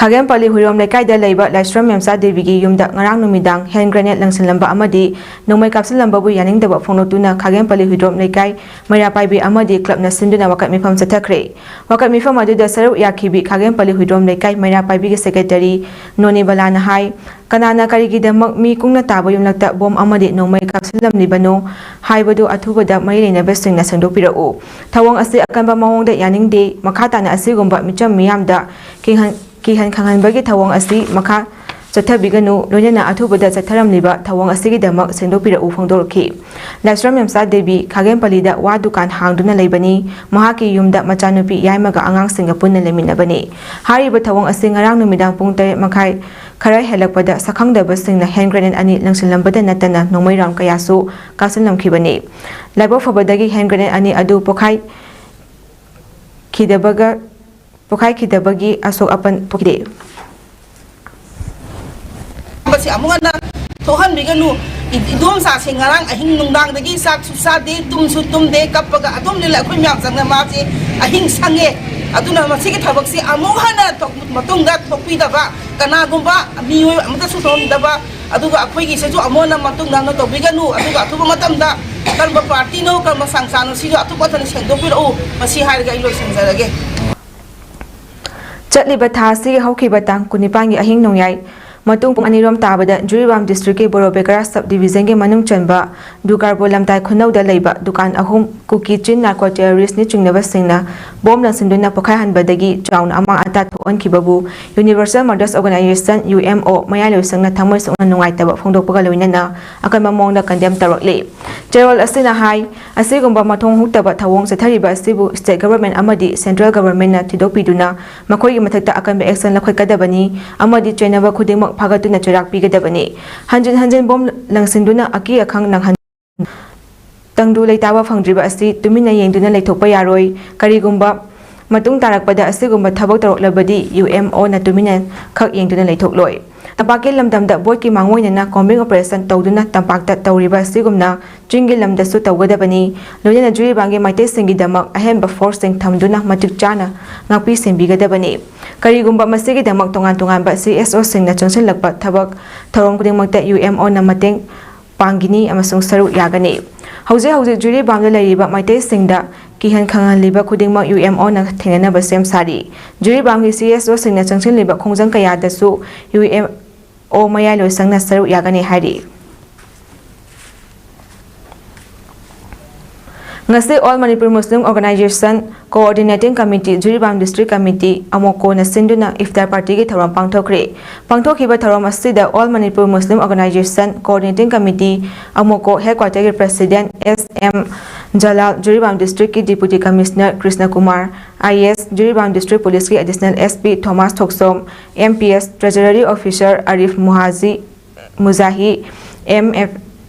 ꯈꯥꯒꯦꯝꯄꯜꯂꯤ ꯍꯨꯏꯔꯣꯝ ꯂꯩꯀꯥꯏꯗ ꯂꯩꯕ ꯂꯥꯏꯁ꯭ꯔꯝ ꯃꯦꯝꯆꯥ ꯗꯦꯕꯤꯒꯤ ꯌꯨꯝꯗ ꯉꯔꯥꯡ ꯅꯨꯃꯤꯗꯥꯡ ꯍꯦꯟ ꯒ꯭ꯔꯦꯅꯦꯗ ꯂꯪꯁꯤꯜꯂꯝꯕ ꯑꯃꯗꯤ ꯅꯣꯡꯃꯩ ꯀꯥꯞꯁꯤꯜꯂꯝꯕꯕꯨ ꯌꯥꯅꯤꯡꯗꯕ ꯐꯣꯡꯗꯣꯛꯇꯨꯅ ꯈꯥꯒꯦꯝꯄꯜꯂꯤ ꯍꯨꯏꯔꯣꯝ ꯂꯩꯀꯥꯏ ꯃꯩꯔꯥ ꯄꯥꯏꯕꯤ ꯑꯃꯗꯤ ꯀ꯭ꯂꯕꯅ ꯁꯤꯟꯗꯨꯅ ꯋꯥꯀꯠ ꯃꯤꯐꯝ ꯆꯠꯊꯈ꯭ꯔꯦ꯫ ꯋꯥꯀꯠ ꯃꯤꯐꯝ ꯑꯗꯨꯗ ꯁꯔꯨꯛ ꯌꯥꯈꯤꯕꯤ ꯈꯥꯒꯦꯝꯄꯜꯂꯤ ꯍꯨꯏꯔꯣꯝ ꯂꯩꯀꯥꯏ ꯃꯩꯔꯥ ꯄꯥꯏꯕꯤꯒꯤ ꯁꯦꯀ꯭ꯔꯦꯇꯔꯤ ꯅꯣꯅꯤꯕꯂꯥꯅ ꯍꯥꯏ, ꯀꯅꯥꯅ ꯀꯔꯤꯒꯤꯗꯃꯛ ꯃꯤ ꯀꯨꯡꯅ ꯇꯥꯕ ꯌꯨꯝꯂꯛꯇ ꯕꯣꯝ ꯑꯃꯗꯤ ꯅꯣꯡꯃꯩ ꯀꯥꯞꯁꯤꯜꯂꯝꯂꯤꯕꯅꯣ ꯍꯥꯏꯕꯗꯨ ꯑꯊꯨꯕꯗ ꯃꯔꯤ ꯂꯩꯅꯕꯁꯤꯡꯅ ꯁꯦꯡꯗꯣꯛꯄꯤꯔꯛꯎ꯫ ꯊꯧꯑꯣꯡ ꯑꯁꯤ ꯑꯀꯟꯕ ꯃꯑꯣꯡꯗ ꯌꯥꯅꯤꯡꯗꯦ꯫ ꯃꯈꯥ ꯇꯥꯅ ꯑꯁꯤꯒꯨꯝꯕ ꯃꯤꯆꯝ ꯃꯤꯌꯥꯝꯗ ꯀꯤꯍꯟ-, ꯀꯤꯍꯟ ꯈꯪꯍꯟꯕꯒꯤ ꯊꯧꯑꯣꯡ ꯑꯁꯤ ꯃꯈꯥ ꯆꯠꯊꯕꯤꯒꯅꯨ, ꯂꯣꯏꯅꯅ ꯑꯊꯨꯕꯗ ꯆꯠꯊꯔꯝꯂꯤꯕ ꯊꯧꯑꯣꯡ ꯑꯁꯤꯒꯤꯗꯃꯛ ꯁꯦꯡꯗꯣꯛꯄꯤꯔꯛꯎ ꯐꯣꯡꯗꯣꯔꯛꯈꯤ꯫ ꯂꯥꯏꯁ꯭ꯔꯝ ꯃꯦꯝꯆꯥ ꯗꯦꯕꯤ ꯈꯥꯒꯦꯝꯄꯜꯂꯤꯗ ꯋꯥ ꯗꯨꯀꯥꯟ ꯍꯥꯡꯗꯨꯅ ꯂꯩꯕꯅꯤ꯫ ꯃꯍꯥꯛꯀꯤ ꯌꯨꯝꯗ ꯃꯆꯥꯅꯨꯄꯤ ꯌꯥꯏꯃꯒ ꯑꯉꯥꯡꯁꯤꯡꯒ ꯄꯨꯟꯅ ꯂꯩꯃꯤꯟꯅꯕꯅꯤ꯫ ꯍꯥꯏꯔꯤꯕ ꯊꯧꯑꯣꯡ ꯑꯁꯤ ꯉꯔꯥꯡ ꯅꯨꯃꯤꯗꯥꯡ ꯄꯨꯡ ꯇꯔꯦꯠ ꯃꯈꯥꯏ ꯈꯔ ꯍꯦꯜꯂꯛꯄꯗ ꯁꯛꯈꯪꯗꯕꯁꯤꯡꯅ ꯍꯦꯟ ꯒ꯭ꯔꯦꯅꯦꯗ ꯑꯅꯤ ꯂꯪꯁꯤꯜꯂꯝꯕꯗ ꯅꯠꯇꯅ ꯅꯣꯡꯃꯩ ꯔꯥꯎꯟ ꯀꯌꯥꯁꯨ ꯀꯥꯞꯁꯤꯜꯂꯝꯈꯤꯕꯅꯤ꯫ ꯂꯥꯏꯕꯛ ꯐꯕꯗꯒꯤ ꯍꯦꯟ ꯒ꯭ꯔꯦꯅꯦꯗ ꯑꯅꯤ ꯑꯗꯨ ꯄꯣꯈꯥꯏꯈꯤꯗꯕꯒ ꯄꯣꯈꯥꯏꯈꯤꯗꯕꯒꯤ ꯑꯁꯣꯛ ꯑꯄꯟ ꯊꯣꯛꯈꯤꯗꯦ꯫ ꯃꯁꯤ ꯑꯃꯨꯛ ꯍꯟꯅ ꯊꯣꯛꯍꯟꯕꯤꯒꯅꯨ꯫ ꯏ-, ꯏꯗꯣꯝꯆꯥꯁꯦ ꯉꯔꯥꯡ ꯑꯍꯤꯡ ꯅꯨꯡꯗꯥꯡꯗꯒꯤ ꯆꯥꯛꯁꯨ ꯆꯥꯗꯦ, ꯇꯨꯝꯁꯨ ꯇꯨꯝꯗꯦ, ꯀꯞꯄꯒ ꯑꯗꯨꯝ ꯂꯤꯜꯂꯦ꯫ ꯑꯩꯈꯣꯏ ꯃꯌꯥꯝ ꯆꯪꯅ ꯃꯥꯁꯦ ꯑꯍꯤꯡ ꯁꯪꯉꯦ꯫ ꯑꯗꯨꯅ ꯃꯁꯤꯒꯤ ꯊꯕꯛꯁꯤ ꯑꯃꯨꯛ ꯍꯟꯅ ꯊꯣꯛ-, ꯃꯇꯨꯡꯗ ꯊꯣꯛꯄꯤꯗꯕ, ꯀꯅꯥꯒꯨꯝꯕ ꯃꯤꯑꯣꯏ ꯑꯃꯠꯇꯁꯨ ꯊꯣꯛꯍꯟꯗꯕ, ꯑꯗꯨꯒ ꯑꯩꯈꯣꯏꯒꯤꯁꯤꯁꯨ ꯑꯃꯨꯛ ꯍꯟꯅ ꯃꯇꯨꯡ ꯅꯧꯅ ꯇꯧꯕꯤꯒꯅꯨ꯫ ꯑꯗꯨꯒ ꯑꯊꯨꯕ ꯃꯇꯝꯗ ꯀꯔꯝꯕ ꯄꯥꯔꯇꯤꯅꯣ, ꯀꯔꯝꯕ ꯁꯪꯁꯊꯥꯟꯅꯣ, ꯁꯤꯁꯨ ꯑꯊꯨꯕ ꯃꯇꯝꯗ ꯁꯦꯡꯗꯣꯛꯄꯤꯔꯛꯎ꯫ ꯃꯁꯤ ꯍꯥꯏꯔꯒ ꯑꯩ ꯂꯣꯏꯁꯤꯟꯖꯔꯒꯦ꯫ ꯆꯠꯂꯤꯕ ꯊꯥ ꯑꯁꯤꯒꯤ ꯍꯧꯈꯤꯕ ꯇꯥꯡ ꯀꯨꯟꯅꯤꯄꯥꯟꯒꯤ ꯑꯍꯤꯡ ꯅꯣꯡꯌꯥꯏ ꯃꯇꯨꯡ ꯄꯨꯡ ꯑꯅꯤꯔꯣꯝ ꯇꯥꯕꯗ ꯖꯤꯔꯤꯕꯥꯝ ꯗꯤꯁꯇ꯭ꯔꯤꯛꯀꯤ ꯕꯣꯔꯣꯕꯦꯀꯔꯥ ꯁꯕ ꯗꯤꯕꯤꯖꯟꯒꯤ ꯃꯅꯨꯡ ꯆꯟꯕ ꯗꯨꯒꯥꯔꯕꯣ ꯂꯝꯇꯥꯏ ꯈꯨꯅꯧꯗ ꯂꯩꯕ ꯗꯨꯀꯥꯟ ꯑꯍꯨꯝ ꯀꯨꯀꯤ ꯆꯤꯟ ꯅꯥꯔꯀꯣ ꯇꯦꯔꯣꯔꯤꯁꯅꯤ ꯆꯤꯡꯅꯕꯁꯤꯡꯅ ꯕꯣꯝ ꯂꯪꯁꯤꯟꯗꯨꯅ ꯄꯣꯈꯥꯏꯍꯟꯕꯗꯒꯤ ꯆꯥꯎꯅ ꯑꯃꯥꯡ ꯑꯇꯥ ꯊꯣꯛꯍꯟꯈꯤꯕꯕꯨ Universal Mothers Organisation, U M O, ꯃꯌꯥꯏ ꯂꯣꯏꯁꯪꯅ ꯊꯃꯣꯏ ꯁꯣꯛꯅ ꯅꯨꯡꯉꯥꯏꯇꯕ ꯐꯣꯡꯗꯣꯛꯄꯒ ꯂꯣꯏꯅꯅ ꯑꯀꯟꯕ ꯃꯑꯣꯡꯗ ꯀꯟꯗꯦꯝ ꯇꯧꯔꯛꯂꯤ꯫ ꯆꯦꯔꯣꯜ ꯑꯁꯤꯅ ꯍꯥꯏ, ꯑꯁꯤꯒꯨꯝꯕ ꯃꯊꯣꯡ ꯍꯨꯛꯇꯕ ꯊꯧꯑꯣꯡ ꯆꯠꯊꯔꯤꯕ ꯑꯁꯤꯕꯨ state government ꯑꯃꯗꯤ central government ꯅ ꯊꯤꯗꯣꯛꯄꯤꯗꯨꯅ ꯃꯈꯣꯏꯒꯤ ꯃꯊꯛꯇ ꯑꯀꯟꯕ action ꯂꯧꯈꯠꯀꯗꯕꯅꯤ ꯑꯃꯗꯤ ꯆꯩꯅꯕ ꯈꯨꯗꯤꯡꯃꯛ ꯐꯥꯒꯠꯇꯨꯅ ꯆꯩꯔꯥꯛ ꯄꯤꯒꯗꯕꯅꯤ꯫ ꯍꯟꯖꯤꯟ ꯍꯟꯖꯤꯟ ꯕꯣꯝ ꯂꯪꯁꯤꯟꯗꯨꯅ ꯑꯀꯤ ꯑꯈꯪ ꯅꯪꯍꯟ-, ꯇꯪꯗꯨ ꯂꯩꯇꯥꯕ ꯐꯪꯗ꯭ꯔꯤꯕ ꯑꯁꯤ ꯇꯨꯃꯤꯟꯅ ꯌꯦꯡꯗꯨꯅ ꯂꯩꯊꯣꯛꯄ ꯌꯥꯔꯣꯏ꯫ ꯀꯔꯤꯒꯨꯝꯕ ꯃꯇꯨꯡ ꯇꯥꯔꯛꯄꯗ ꯑꯁꯤꯒꯨꯝꯕ ꯊꯕꯛ ꯇꯧꯔꯛꯂꯕꯗꯤ ꯌꯨ ꯑꯦꯝ ꯑꯣꯅ ꯇꯨꯃꯤꯟꯅ ꯈꯛ ꯌꯦꯡꯗꯨꯅ ꯂꯩꯊꯣꯛꯂꯣꯏ꯫ ꯇꯝꯄꯥꯛꯀꯤ ꯂꯝꯗꯝꯗ ꯕꯣꯠꯀꯤ ꯃꯥꯡꯑꯣꯏꯅꯅ combing operation ꯇꯧꯗꯨꯅ ꯇꯝꯄꯥꯛꯇ ꯇꯧꯔꯤꯕ ꯑꯁꯤꯒꯨꯝꯅ ꯆꯤꯡꯒꯤ ꯂꯝꯗꯁꯨ ꯇꯧꯒꯗꯕꯅꯤ꯫ ꯂꯣꯏꯅꯅ ꯖꯤꯔꯤꯕꯥꯝꯒꯤ ꯃꯩꯇꯩꯁꯤꯡꯒꯤꯗꯃꯛ ꯑꯍꯦꯟꯕ force ꯁꯤꯡ ꯊꯝꯗꯨꯅ ꯃꯇꯤꯛ ꯆꯥꯅ ꯉꯥꯛꯄꯤ ꯁꯦꯟꯕꯤꯒꯗꯕꯅꯤ꯫ ꯀꯔꯤꯒꯨꯝꯕ ꯃꯁꯤꯒꯤꯗꯃꯛ ꯇꯣꯉꯥꯟ ꯇꯣꯉꯥꯟꯕ ꯁꯤ ꯑꯦꯁ ꯑꯣꯁꯤꯡꯅ ꯆꯪꯁꯤꯜꯂꯛꯄ ꯊꯕꯛ ꯊꯧꯔꯝ ꯈꯨꯗꯤꯡꯃꯛꯇ ꯌꯨ ꯑꯦꯝ ꯑꯣꯅ ꯃꯇꯦꯡ ꯄꯥꯡꯒꯅꯤ ꯑꯃꯁꯨꯡ ꯁꯔꯨꯛ ꯌꯥꯒꯅꯤ꯫ ꯍꯧꯖꯤꯛ ꯍꯧꯖꯤꯛ ꯖꯤꯔꯤꯕꯥꯝꯗ ꯂꯩꯔꯤꯕ ꯃꯩꯇꯩꯁꯤꯡꯗ ꯀꯤꯍꯟ ꯈꯪꯍꯜꯂꯤꯕ ꯈꯨꯗꯤꯡꯃꯛ ꯌꯨ ꯑꯦꯝ ꯑꯣꯅ ꯊꯦꯡꯅꯅꯕ ꯁꯦꯝ ꯁꯥꯔꯤ꯫ ꯖꯤꯔꯤꯕꯥꯝꯒꯤ ꯁꯤ ꯑꯦꯁ ꯑꯣꯁꯤꯡꯅ ꯆꯪꯁꯤꯜꯂꯤꯕ ꯈꯣꯡꯖꯪ ꯀꯌꯥꯗꯁꯨ ꯌꯨ ꯑꯦꯝ ꯑꯣ ꯃꯌꯥꯏ ꯂꯣꯏꯁꯪꯅ ꯁꯔꯨꯛ ꯌꯥꯒꯅꯤ ꯍꯥꯏꯔꯤ꯫ ꯉꯁꯤ All Manipur Muslim Organization Coordinating Committee, Jiribam District Committee, ꯑꯃꯣꯀꯣꯅ ꯁꯤꯟꯗꯨꯅ ꯏꯐꯇꯥꯔ ꯄꯥꯔꯇꯤꯒꯤ ꯊꯧꯔꯝ ꯄꯥꯡꯊꯣꯛꯈ꯭ꯔꯦ꯫ ꯄꯥꯡꯊꯣꯛꯈꯤꯕ ꯊꯧꯔꯝ ꯑꯁꯤꯗ All Manipur Muslim Organization Coordinating Committee, ꯑꯃꯣꯀꯣ headquarter ꯒꯤ President S M Jalal, Jiribam District ꯀꯤ Deputy Commissioner Krishna Kumar, I A S, Jiribam District Police ꯀꯤ Additional S P Thomas Thokchom, M P S, Treasury Officer Arif Muhaji, Mujahi, M F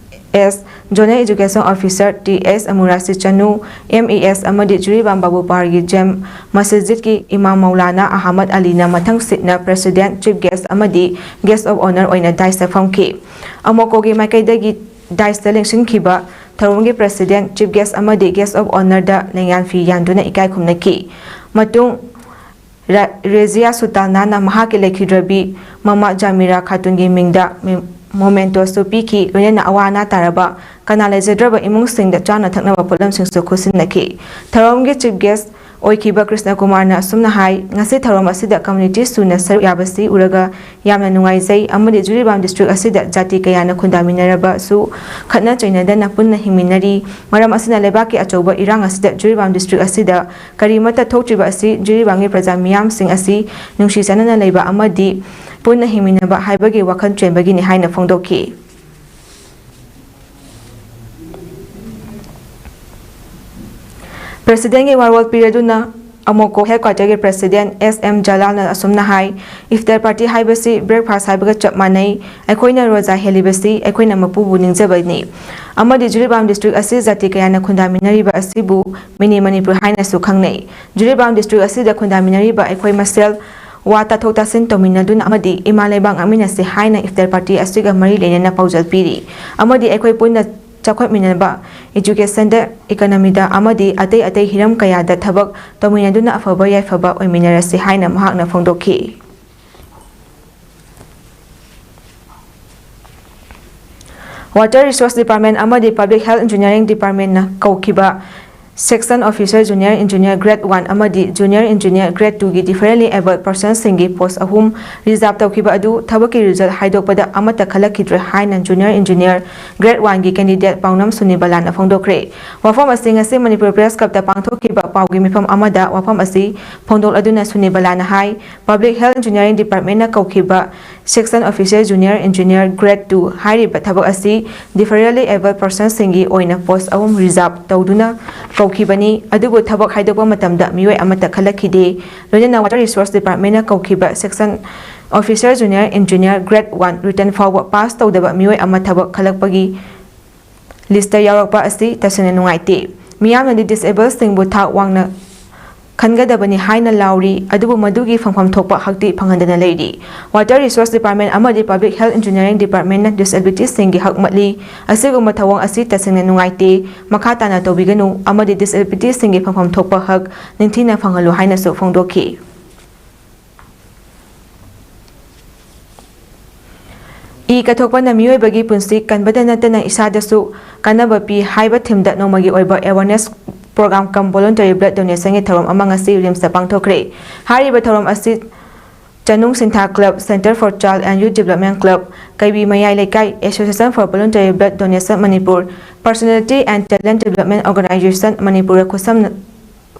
S, Zonal Education Officer T S Amurasi Chanu, M E S ꯑꯃꯗꯤ ꯖꯤꯔꯤꯕꯥꯝ ꯕꯥꯕꯨꯄꯥꯔꯒꯤ ꯖꯦꯝ ꯃꯁꯖꯤꯗꯀꯤ ꯏꯃꯥꯝ ꯃꯧꯂꯥꯅꯥ ꯑꯍꯃꯗ ꯑꯂꯤꯅ ꯃꯊꯪ ꯁꯤꯠꯅ President, Chief Guest ꯑꯃꯗꯤ Guest of Honour ꯑꯣꯏꯅ dais ꯇ ꯐꯝꯈꯤ꯫ ꯑꯃꯣꯀꯣꯒꯤ ꯃꯥꯏꯀꯩꯗꯒꯤ dais ꯇ ꯂꯦꯡꯁꯤꯟꯈꯤꯕ ꯊꯧꯔꯝꯒꯤ President, Chief Guest ꯑꯃꯗꯤ Guest of Honour ꯗ ꯂꯦꯡꯌꯥꯟ ꯐꯤ ꯌꯥꯟꯗꯨꯅ ꯏꯀꯥꯏ ꯈꯨꯝꯅꯈꯤ꯫ ꯃꯇꯨꯡ ꯔ-, ꯔꯦꯖꯤꯌꯥ ꯁꯨꯜꯇꯥꯅꯥꯅ ꯃꯍꯥꯛꯀꯤ ꯂꯩꯈꯤꯗ꯭ꯔꯕꯤ ꯃꯃꯥ ꯖꯥꯃꯤꯔꯥ ꯈꯥꯇꯨꯟꯒꯤ ꯃꯤꯡꯗ ꯃꯦ-, mementos ꯁꯨ ꯄꯤꯈꯤ, ꯂꯣꯏꯅꯅ ꯑꯋꯥ ꯑꯅꯥ ꯇꯥꯔꯕ ꯀꯅꯥ ꯂꯩꯖꯗ꯭ꯔꯕ ꯏꯃꯨꯡꯁꯤꯡꯗ ꯆꯥꯅ ꯊꯛꯅꯕ ꯄꯣꯠꯂꯝꯁꯤꯡꯁꯨ ꯈꯨꯠꯁꯤꯟꯅꯈꯤ꯫ ꯊꯧꯔꯝꯒꯤ Chief Guest ꯑꯣꯏꯈꯤꯕ ꯀ꯭ꯔꯤꯁꯅ ꯀꯨꯃꯥꯔꯅ ꯑꯁꯨꯝꯅ ꯍꯥꯏ, ꯉꯁꯤ ꯊꯧꯔꯝ ꯑꯁꯤꯗ community ꯁꯨꯅ ꯁꯔꯨꯛ ꯌꯥꯕꯁꯤ ꯎꯔꯒ ꯌꯥꯝꯅ ꯅꯨꯡꯉꯥꯏꯖꯩ ꯑꯃꯗꯤ ꯖꯤꯔꯤꯕꯥꯝ District ꯑꯁꯤꯗ ꯖꯥꯇꯤ ꯀꯌꯥꯅ ꯈꯨꯟꯗꯥꯃꯤꯟꯅꯔꯕꯁꯨ ꯈꯠꯅ ꯆꯩꯅꯗꯅ ꯄꯨꯟꯅ ꯍꯤꯡꯃꯤꯟꯅꯔꯤ꯫ ꯃꯔꯝ ꯑꯁꯤꯅ ꯂꯩꯕꯥꯛꯀꯤ ꯑꯆꯧꯕ ꯏꯔꯥꯡ ꯑꯁꯤꯗ ꯖꯤꯔꯤꯕꯥꯝ District ꯑꯁꯤꯗ ꯀꯔꯤꯃꯠꯇ ꯊꯣꯛꯇ꯭ꯔꯤꯕ ꯑꯁꯤ ꯖꯤꯔꯤꯕꯥꯝꯒꯤ ꯄ꯭ꯔꯖꯥ ꯃꯤꯌꯥꯝꯁꯤꯡ ꯑꯁꯤ ꯅꯨꯡꯁꯤ ꯆꯥꯟꯅꯅ ꯂꯩꯕ ꯑꯃꯗꯤ ꯄꯨꯟꯅ ꯍꯤꯡꯃꯤꯟꯅꯕ ꯍꯥꯏꯕꯒꯤ ꯋꯥꯈꯜ ꯆꯦꯟꯕꯒꯤꯅꯤ ꯍꯥꯏꯅ ꯐꯣꯡꯗꯣꯛꯈꯤ꯫ President ꯀꯤ ꯋꯥꯔꯣꯜ ꯄꯤꯔꯗꯨꯅ ꯑꯃꯣꯀꯣ headquarter ꯒꯤ President ꯑꯦꯁ ꯑꯦꯝ ꯖꯂꯥꯜꯅ ꯑꯁꯨꯝꯅ ꯍꯥꯏ, ꯏꯐꯇꯥꯔ ꯄꯥꯔꯇꯤ ꯍꯥꯏꯕꯁꯤ breakfast ꯍꯥꯏꯕꯒ ꯆꯞ ꯃꯥꯟꯅꯩ꯫ ꯑꯩꯈꯣꯏꯅ ꯔꯣꯖꯥ ꯍꯦꯜꯂꯤꯕꯁꯤ ꯑꯩꯈꯣꯏꯅ ꯃꯄꯨꯕꯨ ꯅꯤꯡꯖꯕꯅꯤ꯫ ꯑꯃꯗꯤ ꯖꯤꯔꯤꯕꯥꯝ District ꯑꯁꯤ ꯖꯥꯇꯤ ꯀꯌꯥꯅ ꯈꯨꯟꯗꯥꯃꯤꯟꯅꯔꯤꯕ ꯑꯁꯤꯕꯨ Mini ꯃꯅꯤꯄꯨꯔ ꯍꯥꯏꯅꯁꯨ ꯈꯪꯅꯩ꯫ ꯖꯤꯔꯤꯕꯥꯝ District ꯑꯁꯤꯗ ꯈꯨꯟꯗꯥꯃꯤꯟꯅꯔꯤꯕ ꯑꯩꯈꯣꯏ ꯃꯁꯦꯜ ꯋꯥ ꯇꯥꯊꯣꯛ ꯇꯥꯁꯤꯟ ꯇꯧꯃꯤꯟꯅꯗꯨꯅ ꯑꯃꯗꯤ ꯏꯃꯥ ꯂꯩꯕꯥꯛ ꯉꯥꯛꯃꯤꯟꯅꯁꯤ ꯍꯥꯏꯅ ꯏꯐꯇꯥꯔ ꯄꯥꯔꯇꯤ ꯑꯁꯤꯒ ꯃꯔꯤ ꯂꯩꯅꯅ ꯄꯥꯎꯖꯦꯜ ꯄꯤꯔꯤ꯫ ꯑꯃꯗꯤ ꯑꯩꯈꯣꯏ ꯄꯨꯟꯅ ꯆꯥꯎꯈꯠꯃꯤꯟꯅꯕ, educationꯗ, economyꯗ ꯑꯃꯗꯤ ꯑꯇꯩ ꯑꯇꯩ ꯍꯤꯔꯝ ꯀꯌꯥꯗ ꯊꯕꯛ ꯇꯧꯃꯤꯟꯅꯗꯨꯅ ꯑꯐꯕ ꯌꯥꯏꯐꯕ ꯑꯣꯏꯃꯤꯟꯅꯔꯁꯤ ꯍꯥꯏꯅ ꯃꯍꯥꯛꯅ ꯐꯣꯡꯗꯣꯛꯈꯤ꯫ Water Resource Department ꯑꯃꯗꯤ Public Health Engineering Departmentꯅ ꯀꯧꯈꯤꯕ Section Officer Junior Engineer Grade one ꯑꯃꯗꯤ Junior Engineer Grade twoꯒꯤ differently abled personsꯁꯤꯡꯒꯤ post ꯑꯍꯨꯝ reserve ꯇꯧꯈꯤꯕ ꯑꯗꯨ ꯊꯕꯛꯀꯤ result ꯍꯥꯏꯗꯣꯛꯄꯗ ꯑꯃꯠꯇ ꯈꯜꯂꯛꯈꯤꯗ꯭ꯔꯦ ꯍꯥꯏꯅ Junior Engineer Grade oneꯒꯤ candidate ꯄꯥꯎꯅꯝ ꯁꯨꯅꯤꯕꯂꯥꯅ ꯐꯣꯡꯗꯣꯛꯈ꯭ꯔꯦ꯫ ꯋꯥꯐꯝ ꯑꯁꯤ ꯉꯁꯤ ꯃꯅꯤꯄꯨꯔ Press Clubꯇ ꯄꯥꯡꯊꯣꯛꯈꯤꯕ ꯄꯥꯎꯒꯤ ꯃꯤꯐꯝ ꯑꯃꯗ ꯋꯥꯐꯝ ꯑꯁꯤ ꯐꯣꯡꯗꯣꯛꯂꯗꯨꯅ ꯁꯨꯅꯤꯕꯂꯥꯅ ꯍꯥꯏ, Public Health Engineering Departmentꯅ ꯀꯧꯈꯤꯕ Section Officer Junior Engineer Grade two ꯍꯥꯏꯔꯤꯕ ꯊꯕꯛ ꯑꯁꯤ differently abled personsꯁꯤꯡꯒꯤ ꯑꯣꯏꯅ post ꯑꯍꯨꯝ reserve ꯇꯧꯗꯨꯅ ꯀꯧꯈꯤꯕꯅꯤ, ꯑꯗꯨꯕꯨ ꯊꯕꯛ ꯍꯥꯏꯗꯣꯛꯄ ꯃꯇꯝꯗ ꯃꯤꯑꯣꯏ ꯑꯃꯠꯇ ꯈꯜꯂꯛꯈꯤꯗꯦ꯫ ꯂꯣꯏꯅꯅ Water Resource Departmentꯅ ꯀꯧꯈꯤꯕ Section Officer Junior Engineer Grade one written ꯐꯥꯎꯕ pass ꯇꯧꯗꯕ ꯃꯤꯑꯣꯏ ꯑꯃ ꯊꯕꯛ ꯈꯜꯂꯛꯄꯒꯤ listꯇ ꯌꯥꯎꯔꯛꯄ ꯑꯁꯤ ꯇꯁꯦꯡꯅ ꯅꯨꯡꯉꯥꯏꯇꯦ꯫ ꯃꯤꯌꯥꯝꯅꯗꯤ disabledꯁꯤꯡꯕꯨ ꯊꯥꯛ ꯋꯥꯡꯅ ꯈꯟꯒꯗꯕꯅꯤ ꯍꯥꯏꯅ ꯂꯥꯎꯔꯤ, ꯑꯗꯨꯕꯨ ꯃꯗꯨꯒꯤ ꯐꯪꯐꯝ ꯊꯣꯛꯄ ꯍꯛꯇꯤ ꯐꯪꯍꯟꯗꯅ ꯂꯩꯔꯤ꯫ Water Resource Department ꯑꯃꯗꯤ Public Health Engineering Departmentꯅ disabilityꯁꯤꯡꯒꯤ ꯍꯛ ꯃꯠꯂꯤ꯫ ꯑꯁꯤꯒꯨꯝꯕ ꯊꯧꯑꯣꯡ ꯑꯁꯤ ꯇꯁꯦꯡꯅ ꯅꯨꯡꯉꯥꯏꯇꯦ꯫ ꯃꯈꯥ ꯇꯥꯅ ꯇꯧꯕꯤꯒꯅꯨ ꯑꯃꯗꯤ disabilityꯁꯤꯡꯒꯤ ꯐꯪꯐꯝ ꯊꯣꯛꯄ ꯍꯛ ꯅꯤꯡꯊꯤꯅ ꯐꯪꯍꯜꯂꯨ ꯍꯥꯏꯅꯁꯨ ꯐꯣꯡꯗꯣꯛꯈꯤ꯫ ꯏ ꯀꯠꯊꯣꯛꯄꯅ ꯃꯤꯑꯣꯏꯕꯒꯤ ꯄꯨꯟꯁꯤ ꯀꯟꯕꯗ ꯅꯠꯇꯅ ꯏꯁꯥꯗꯁꯨ ꯀꯥꯟꯅꯕ ꯄꯤ ꯍꯥꯏꯕ themeꯗ ꯅꯣꯡꯃꯒꯤ ꯑꯣꯏꯕ awareness program cum voluntary blood donationꯒꯤ ꯊꯧꯔꯝ ꯑꯃ ꯉꯁꯤ RIMSꯇ ꯄꯥꯡꯊꯣꯛꯈ꯭ꯔꯦ꯫ ꯍꯥꯏꯔꯤꯕ ꯊꯧꯔꯝ ꯑꯁꯤ ꯆꯅꯨꯡ ꯁꯤꯟꯊꯥ club, Center for Child and Youth Development Club, ꯀꯩꯕꯤ ꯃꯌꯥꯏ ꯂꯩꯀꯥꯏ, Association for Voluntary Blood Donation Manipur, Personality and Talent Development Organization ꯃꯅꯤꯄꯨꯔꯒ ꯈꯨꯠꯁꯝꯅ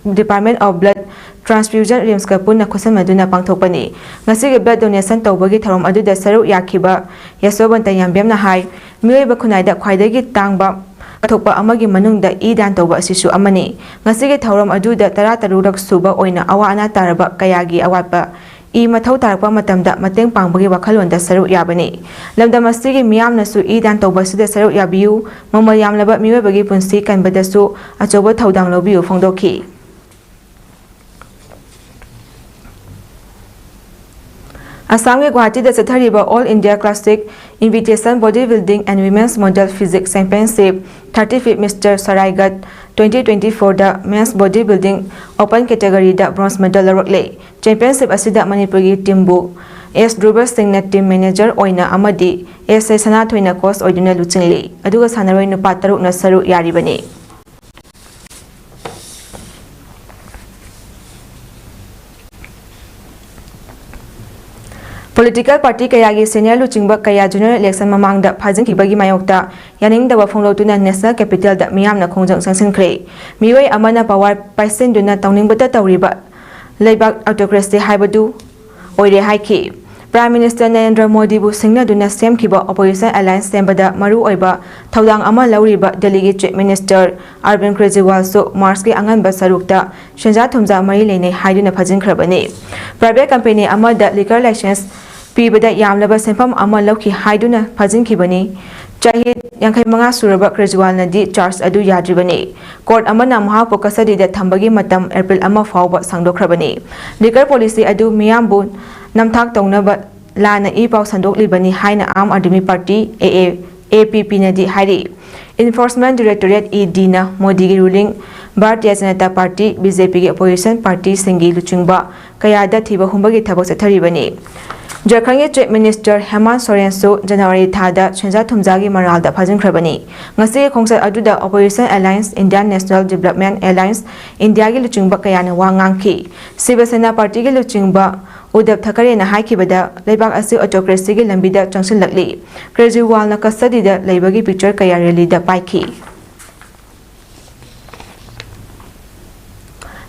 Department of Blood Transfusion RIMSꯀ ꯄꯨꯟꯅ ꯈꯨꯠꯁꯝꯅꯗꯨꯅ ꯄꯥꯡꯊꯣꯛꯄꯅꯤ꯫ ꯉꯁꯤꯒꯤ blood donation ꯇꯧꯕꯒꯤ ꯊꯧꯔꯝ ꯑꯗꯨꯗ ꯁꯔꯨꯛ ꯌꯥꯈꯤꯕ ꯌꯥꯁꯣꯕꯟꯇ ꯌꯥꯝꯕꯦꯝꯅ ꯍꯥꯏ, ꯃꯤꯑꯣꯏꯕ ꯈꯨꯟꯅꯥꯏꯗ ꯈ꯭ꯋꯥꯏꯗꯒꯤ ꯇꯥꯡꯕ ꯀꯠꯊꯣꯛꯄ ꯑꯃꯒꯤ ꯃꯅꯨꯡꯗ ꯏ ꯗꯥꯟ ꯇꯧꯕ ꯑꯁꯤꯁꯨ ꯑꯃꯅꯤ꯫ ꯉꯁꯤꯒꯤ ꯊꯧꯔꯝ ꯑꯗꯨꯗ ꯇꯔꯥꯇꯔꯨꯛ ꯁꯨꯕ ꯑꯣꯏꯅ ꯑꯋꯥ ꯑꯅꯥ ꯇꯥꯔꯕ ꯀꯌꯥꯒꯤ ꯑꯋꯥꯠꯄ ꯏ ꯃꯊꯧ ꯇꯥꯔꯛꯄ ꯃꯇꯝꯗ ꯃꯇꯦꯡ ꯄꯥꯡꯕꯒꯤ ꯋꯥꯈꯜꯂꯣꯟꯗ ꯁꯔꯨꯛ ꯌꯥꯕꯅꯤ꯫ ꯂꯝꯗꯝ ꯑꯁꯤꯒꯤ ꯃꯤꯌꯥꯝꯅꯁꯨ ꯏ ꯗꯥꯟ ꯇꯧꯕ ꯑꯁꯤꯗ ꯁꯔꯨꯛ ꯌꯥꯕꯤꯌꯨ, ꯃꯃꯜ ꯌꯥꯝꯂꯕ ꯃꯤꯑꯣꯏꯕꯒꯤ ꯄꯨꯟꯁꯤ ꯀꯟꯕꯗꯁꯨ ꯑꯆꯧꯕ ꯊꯧꯗꯥꯡ ꯂꯧꯕꯤꯌꯨ ꯐꯣꯡꯗꯣꯛꯈꯤ꯫ ꯑꯁꯥꯝꯒꯤ ꯒꯨꯋꯥꯍꯥꯇꯤꯗ ꯆꯠꯊꯔꯤꯕ All India Classic Invitation Body Building and Women's Model Physique Championship, thirty-fifth Mister Saraighat twenty twenty-fourꯗ Men's Body Building Open Categoryꯗ bronze medal ꯂꯧꯔꯛꯂꯦ꯫ Championship ꯑꯁꯤꯗ ꯃꯅꯤꯄꯨꯔꯒꯤ teamꯕꯨ ꯑꯦꯁ ꯙ꯭ꯔꯨꯕ ꯁꯤꯡꯅ team manager ꯑꯣꯏꯅ ꯑꯃꯗꯤ ꯑꯦꯁ ꯑꯦ ꯁꯅꯥꯊꯣꯏꯅ coach ꯑꯣꯏꯗꯨꯅ ꯂꯨꯆꯤꯡꯂꯤ꯫ ꯑꯗꯨꯒ ꯁꯥꯟꯅꯔꯣꯏ ꯅꯨꯄꯥ ꯇꯔꯨꯛꯅ ꯁꯔꯨꯛ ꯌꯥꯔꯤꯕꯅꯤ꯫ Political party ꯀꯌꯥꯒꯤ senior ꯂꯨꯆꯤꯡꯕ ꯀꯌꯥ general election ꯃꯃꯥꯡꯗ ꯐꯥꯖꯤꯟꯈꯤꯕꯒꯤ ꯃꯥꯌꯣꯛꯇ ꯌꯥꯅꯤꯡꯗꯕ ꯐꯣꯡꯗꯣꯛꯇꯨꯅ National Capitalꯗ ꯃꯤꯌꯥꯝꯅ ꯈꯣꯡꯖꯪ ꯆꯪꯁꯤꯟꯈ꯭ꯔꯦ꯫ ꯃꯤꯑꯣꯏ ꯑꯃꯅ power ꯄꯥꯏꯁꯤꯟꯗꯨꯅ ꯇꯧꯅꯤꯡꯕꯇ ꯇꯧꯔꯤꯕ ꯂꯩꯕꯥꯛ autocracy ꯍꯥꯏꯕꯗꯨ ꯑꯣꯏꯔꯦ ꯍꯥꯏꯈꯤ꯫ Prime Minister ꯅꯔꯦꯟꯗ꯭ꯔ ꯃꯣꯗꯤꯕꯨ ꯁꯤꯡꯅꯗꯨꯅ ꯁꯦꯝꯈꯤꯕ opposition alliance ꯁꯦꯝꯕꯗ ꯃꯔꯨꯑꯣꯏꯕ ꯊꯧꯗꯥꯡ ꯑꯃ ꯂꯧꯔꯤꯕ ꯗꯦꯜꯂꯤꯒꯤ Chief Minister Arvind ꯀ꯭ꯔꯦꯖꯤꯋꯥꯜꯁꯨ Marchꯀꯤ ꯑꯉꯟꯕ ꯁꯔꯨꯛꯇ ꯁꯦꯟꯖꯥ ꯊꯨꯝꯖꯥ ꯃꯔꯤ ꯂꯩꯅꯩ ꯍꯥꯏꯗꯨꯅ ꯐꯥꯖꯤꯟꯈ꯭ꯔꯕꯅꯤ꯫ Private company ꯑꯃꯗ liquor license ꯄꯤꯕꯗ ꯌꯥꯝꯂꯕ ꯁꯦꯟꯐꯝ ꯑꯃ ꯂꯧꯈꯤ ꯍꯥꯏꯗꯨꯅ ꯐꯥꯖꯤꯟꯈꯤꯕꯅꯤ꯫ ꯆꯍꯤ ꯌꯥꯡꯈꯩ ꯃꯉꯥ ꯁꯨꯔꯕ ꯀ꯭ꯔꯦꯖꯤꯋꯥꯜꯅꯗꯤ charge ꯑꯗꯨ ꯌꯥꯗ꯭ꯔꯤꯕꯅꯤ꯫ Court ꯑꯃꯅ ꯃꯍꯥꯛꯄꯨ custodyꯗ ꯊꯝꯕꯒꯤ ꯃꯇꯝ April ꯑꯃ ꯐꯥꯎꯕ ꯁꯥꯡꯗꯣꯛꯈ꯭ꯔꯕꯅꯤ꯫ Liquor policy ꯑꯗꯨ ꯃꯤꯌꯥꯝꯕꯨ ꯅꯝꯊꯥꯛ ꯇꯧꯅꯕ ꯂꯥꯟꯅ ꯏ ꯄꯥꯎ ꯁꯟꯗꯣꯛꯂꯤꯕꯅꯤ ꯍꯥꯏꯅ Aam Aadmi Party, A A, A P Pꯅꯗꯤ ꯍꯥꯏꯔꯤ꯫ Enforcement Directorate, EDꯅ ꯃꯣꯗꯤꯒꯤ ruling Bharatiya Janata Party, BJPꯒꯤ opposition partyꯁꯤꯡꯒꯤ ꯂꯨꯆꯤꯡꯕ ꯀꯌꯥꯗ ꯊꯤꯕ ꯍꯨꯝꯕꯒꯤ ꯊꯕꯛ ꯆꯠꯊꯔꯤꯕꯅꯤ꯫ ꯖꯔꯈꯟꯒꯤ Chief Minister ꯍꯦꯃꯟ ꯁꯣꯔꯦꯟꯁꯨ ꯖꯅꯋꯥꯔꯤ ꯊꯥꯗ ꯁꯦꯟꯖꯥ ꯊꯨꯝꯖꯥꯒꯤ ꯃꯔꯥꯜꯗ ꯐꯥꯖꯤꯟꯈ꯭ꯔꯕꯅꯤ꯫ ꯉꯁꯤꯒꯤ ꯈꯣꯡꯆꯠ ꯑꯗꯨꯗ opposition alliance Indian National Development Alliance, ꯏꯟꯗꯤꯌꯥꯒꯤ ꯂꯨꯆꯤꯡꯕ ꯀꯌꯥꯅ ꯋꯥ ꯉꯥꯡꯈꯤ꯫ ꯁꯤꯕ ꯁꯦꯅꯥ ꯄꯥꯔꯇꯤꯒꯤ ꯂꯨꯆꯤꯡꯕ ꯎꯗꯕ ꯊꯥꯀꯔꯦꯅ ꯍꯥꯏꯈꯤꯕꯗ, ꯂꯩꯕꯥꯛ ꯑꯁꯤ autocracyꯒꯤ ꯂꯝꯕꯤꯗ ꯆꯪꯁꯤꯜꯂꯛꯂꯤ꯫ ꯀ꯭ꯔꯦꯖꯤꯋꯥꯜꯅ custodyꯗ ꯂꯩꯕꯒꯤ picture ꯀꯌꯥ rallyꯗ ꯄꯥꯏꯈꯤ꯫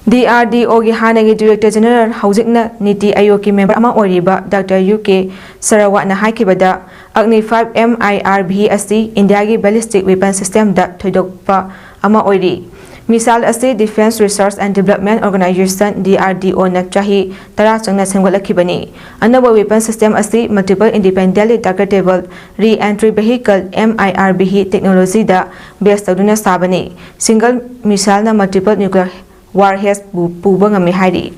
DRDOꯒꯤ ꯍꯥꯟꯅꯒꯤ Director General, ꯍꯧꯖꯤꯛꯅ NITI Aayogꯀꯤ member ꯑꯃ ꯑꯣꯏꯔꯤꯕ Doctor U K Sarawatꯅ ꯍꯥꯏꯈꯤꯕꯗ, Agni five MIRV ꯑꯁꯤ ꯏꯟꯗꯤꯌꯥꯒꯤ ballistic weapon systemꯗ ꯊꯣꯏꯗꯣꯛꯄ ꯑꯃ ꯑꯣꯏꯔꯤ꯫ Missile ꯑꯁꯤ Defence Research and Development Organisation, DRDOꯅ ꯆꯍꯤ ꯇꯔꯥ ꯆꯪꯅ ꯁꯦꯝꯒꯠꯂꯛꯈꯤꯕꯅꯤ꯫ ꯑꯅꯧꯕ weapon system ꯑꯁꯤ Multiple Independently Targetable Re-entry Vehicle, MIRV technologyꯗ base ꯇꯧꯗꯨꯅ ꯁꯥꯕꯅꯤ꯫ Single missileꯅ multiple nuclear warheads ꯄꯨ-, ꯄꯨꯕ ꯉꯝꯃꯤ ꯍꯥꯏꯔꯤ꯫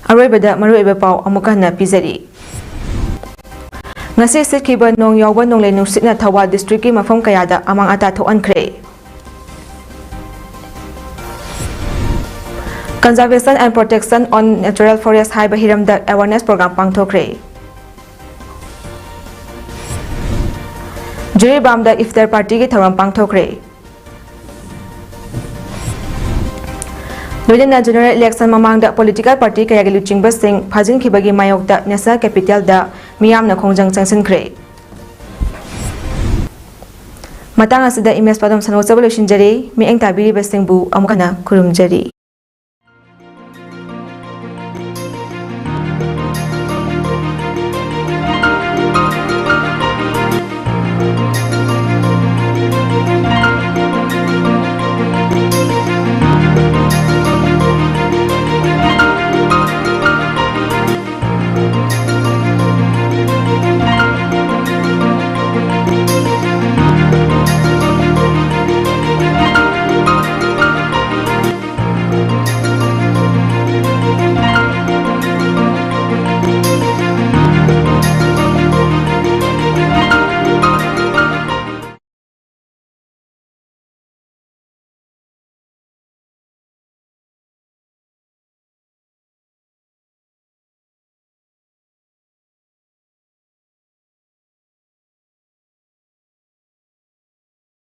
ꯑꯔꯣꯏꯕꯗ ꯃꯔꯨꯑꯣꯏꯕ ꯄꯥꯎ ꯑꯃꯨꯛꯀ ꯍꯟꯅ ꯄꯤꯖꯔꯤ꯫ ꯉꯁꯤ ꯁꯤꯠꯈꯤꯕ ꯅꯣꯡ ꯌꯥꯎꯕ ꯅꯣꯡꯂꯩ ꯅꯨꯡꯁꯤꯠꯅ ꯊꯧꯕꯥꯜ districtꯀꯤ ꯃꯐꯝ ꯀꯌꯥꯗ ꯑꯃꯥꯡ ꯑꯇꯥ ꯊꯣꯛꯍꯟꯈ꯭ꯔꯦ꯫ Conservation and Protection on Natural Forest ꯍꯥꯏꯕ ꯍꯤꯔꯝꯗ awareness program ꯄꯥꯡꯊꯣꯛꯈ꯭ꯔꯦ꯫ ꯖꯤꯔꯤꯕꯥꯝꯗ ꯏꯐꯇꯔ ꯄꯥꯔꯇꯤꯒꯤ ꯊꯧꯔꯝ ꯄꯥꯡꯊꯣꯛꯈ꯭ꯔꯦ꯫ ꯂꯣꯏꯅꯅ general election ꯃꯃꯥꯡꯗ political party ꯀꯌꯥꯒꯤ ꯂꯨꯆꯤꯡꯕꯁꯤꯡ ꯐꯥꯖꯤꯟꯈꯤꯕꯒꯤ ꯃꯥꯌꯣꯛꯇ national capitalꯗ ꯃꯤꯌꯥꯝꯅ ꯈꯣꯡꯖꯪ ꯆꯪꯁꯤꯟꯈ꯭ꯔꯦ꯫ ꯃꯇꯥꯡ ꯑꯁꯤꯗ ꯏꯃꯦꯖ ꯄꯥꯎꯗꯝ ꯁꯟꯗꯣꯛꯆꯕ ꯂꯣꯏꯁꯤꯟꯖꯔꯦ꯫ ꯃꯤꯠꯌꯦꯡ ꯇꯥꯕꯤꯔꯤꯕꯁꯤꯡꯕꯨ ꯑꯃꯨꯛ ꯍꯟꯅ ꯈꯨꯔꯨꯝꯖꯔꯤ꯫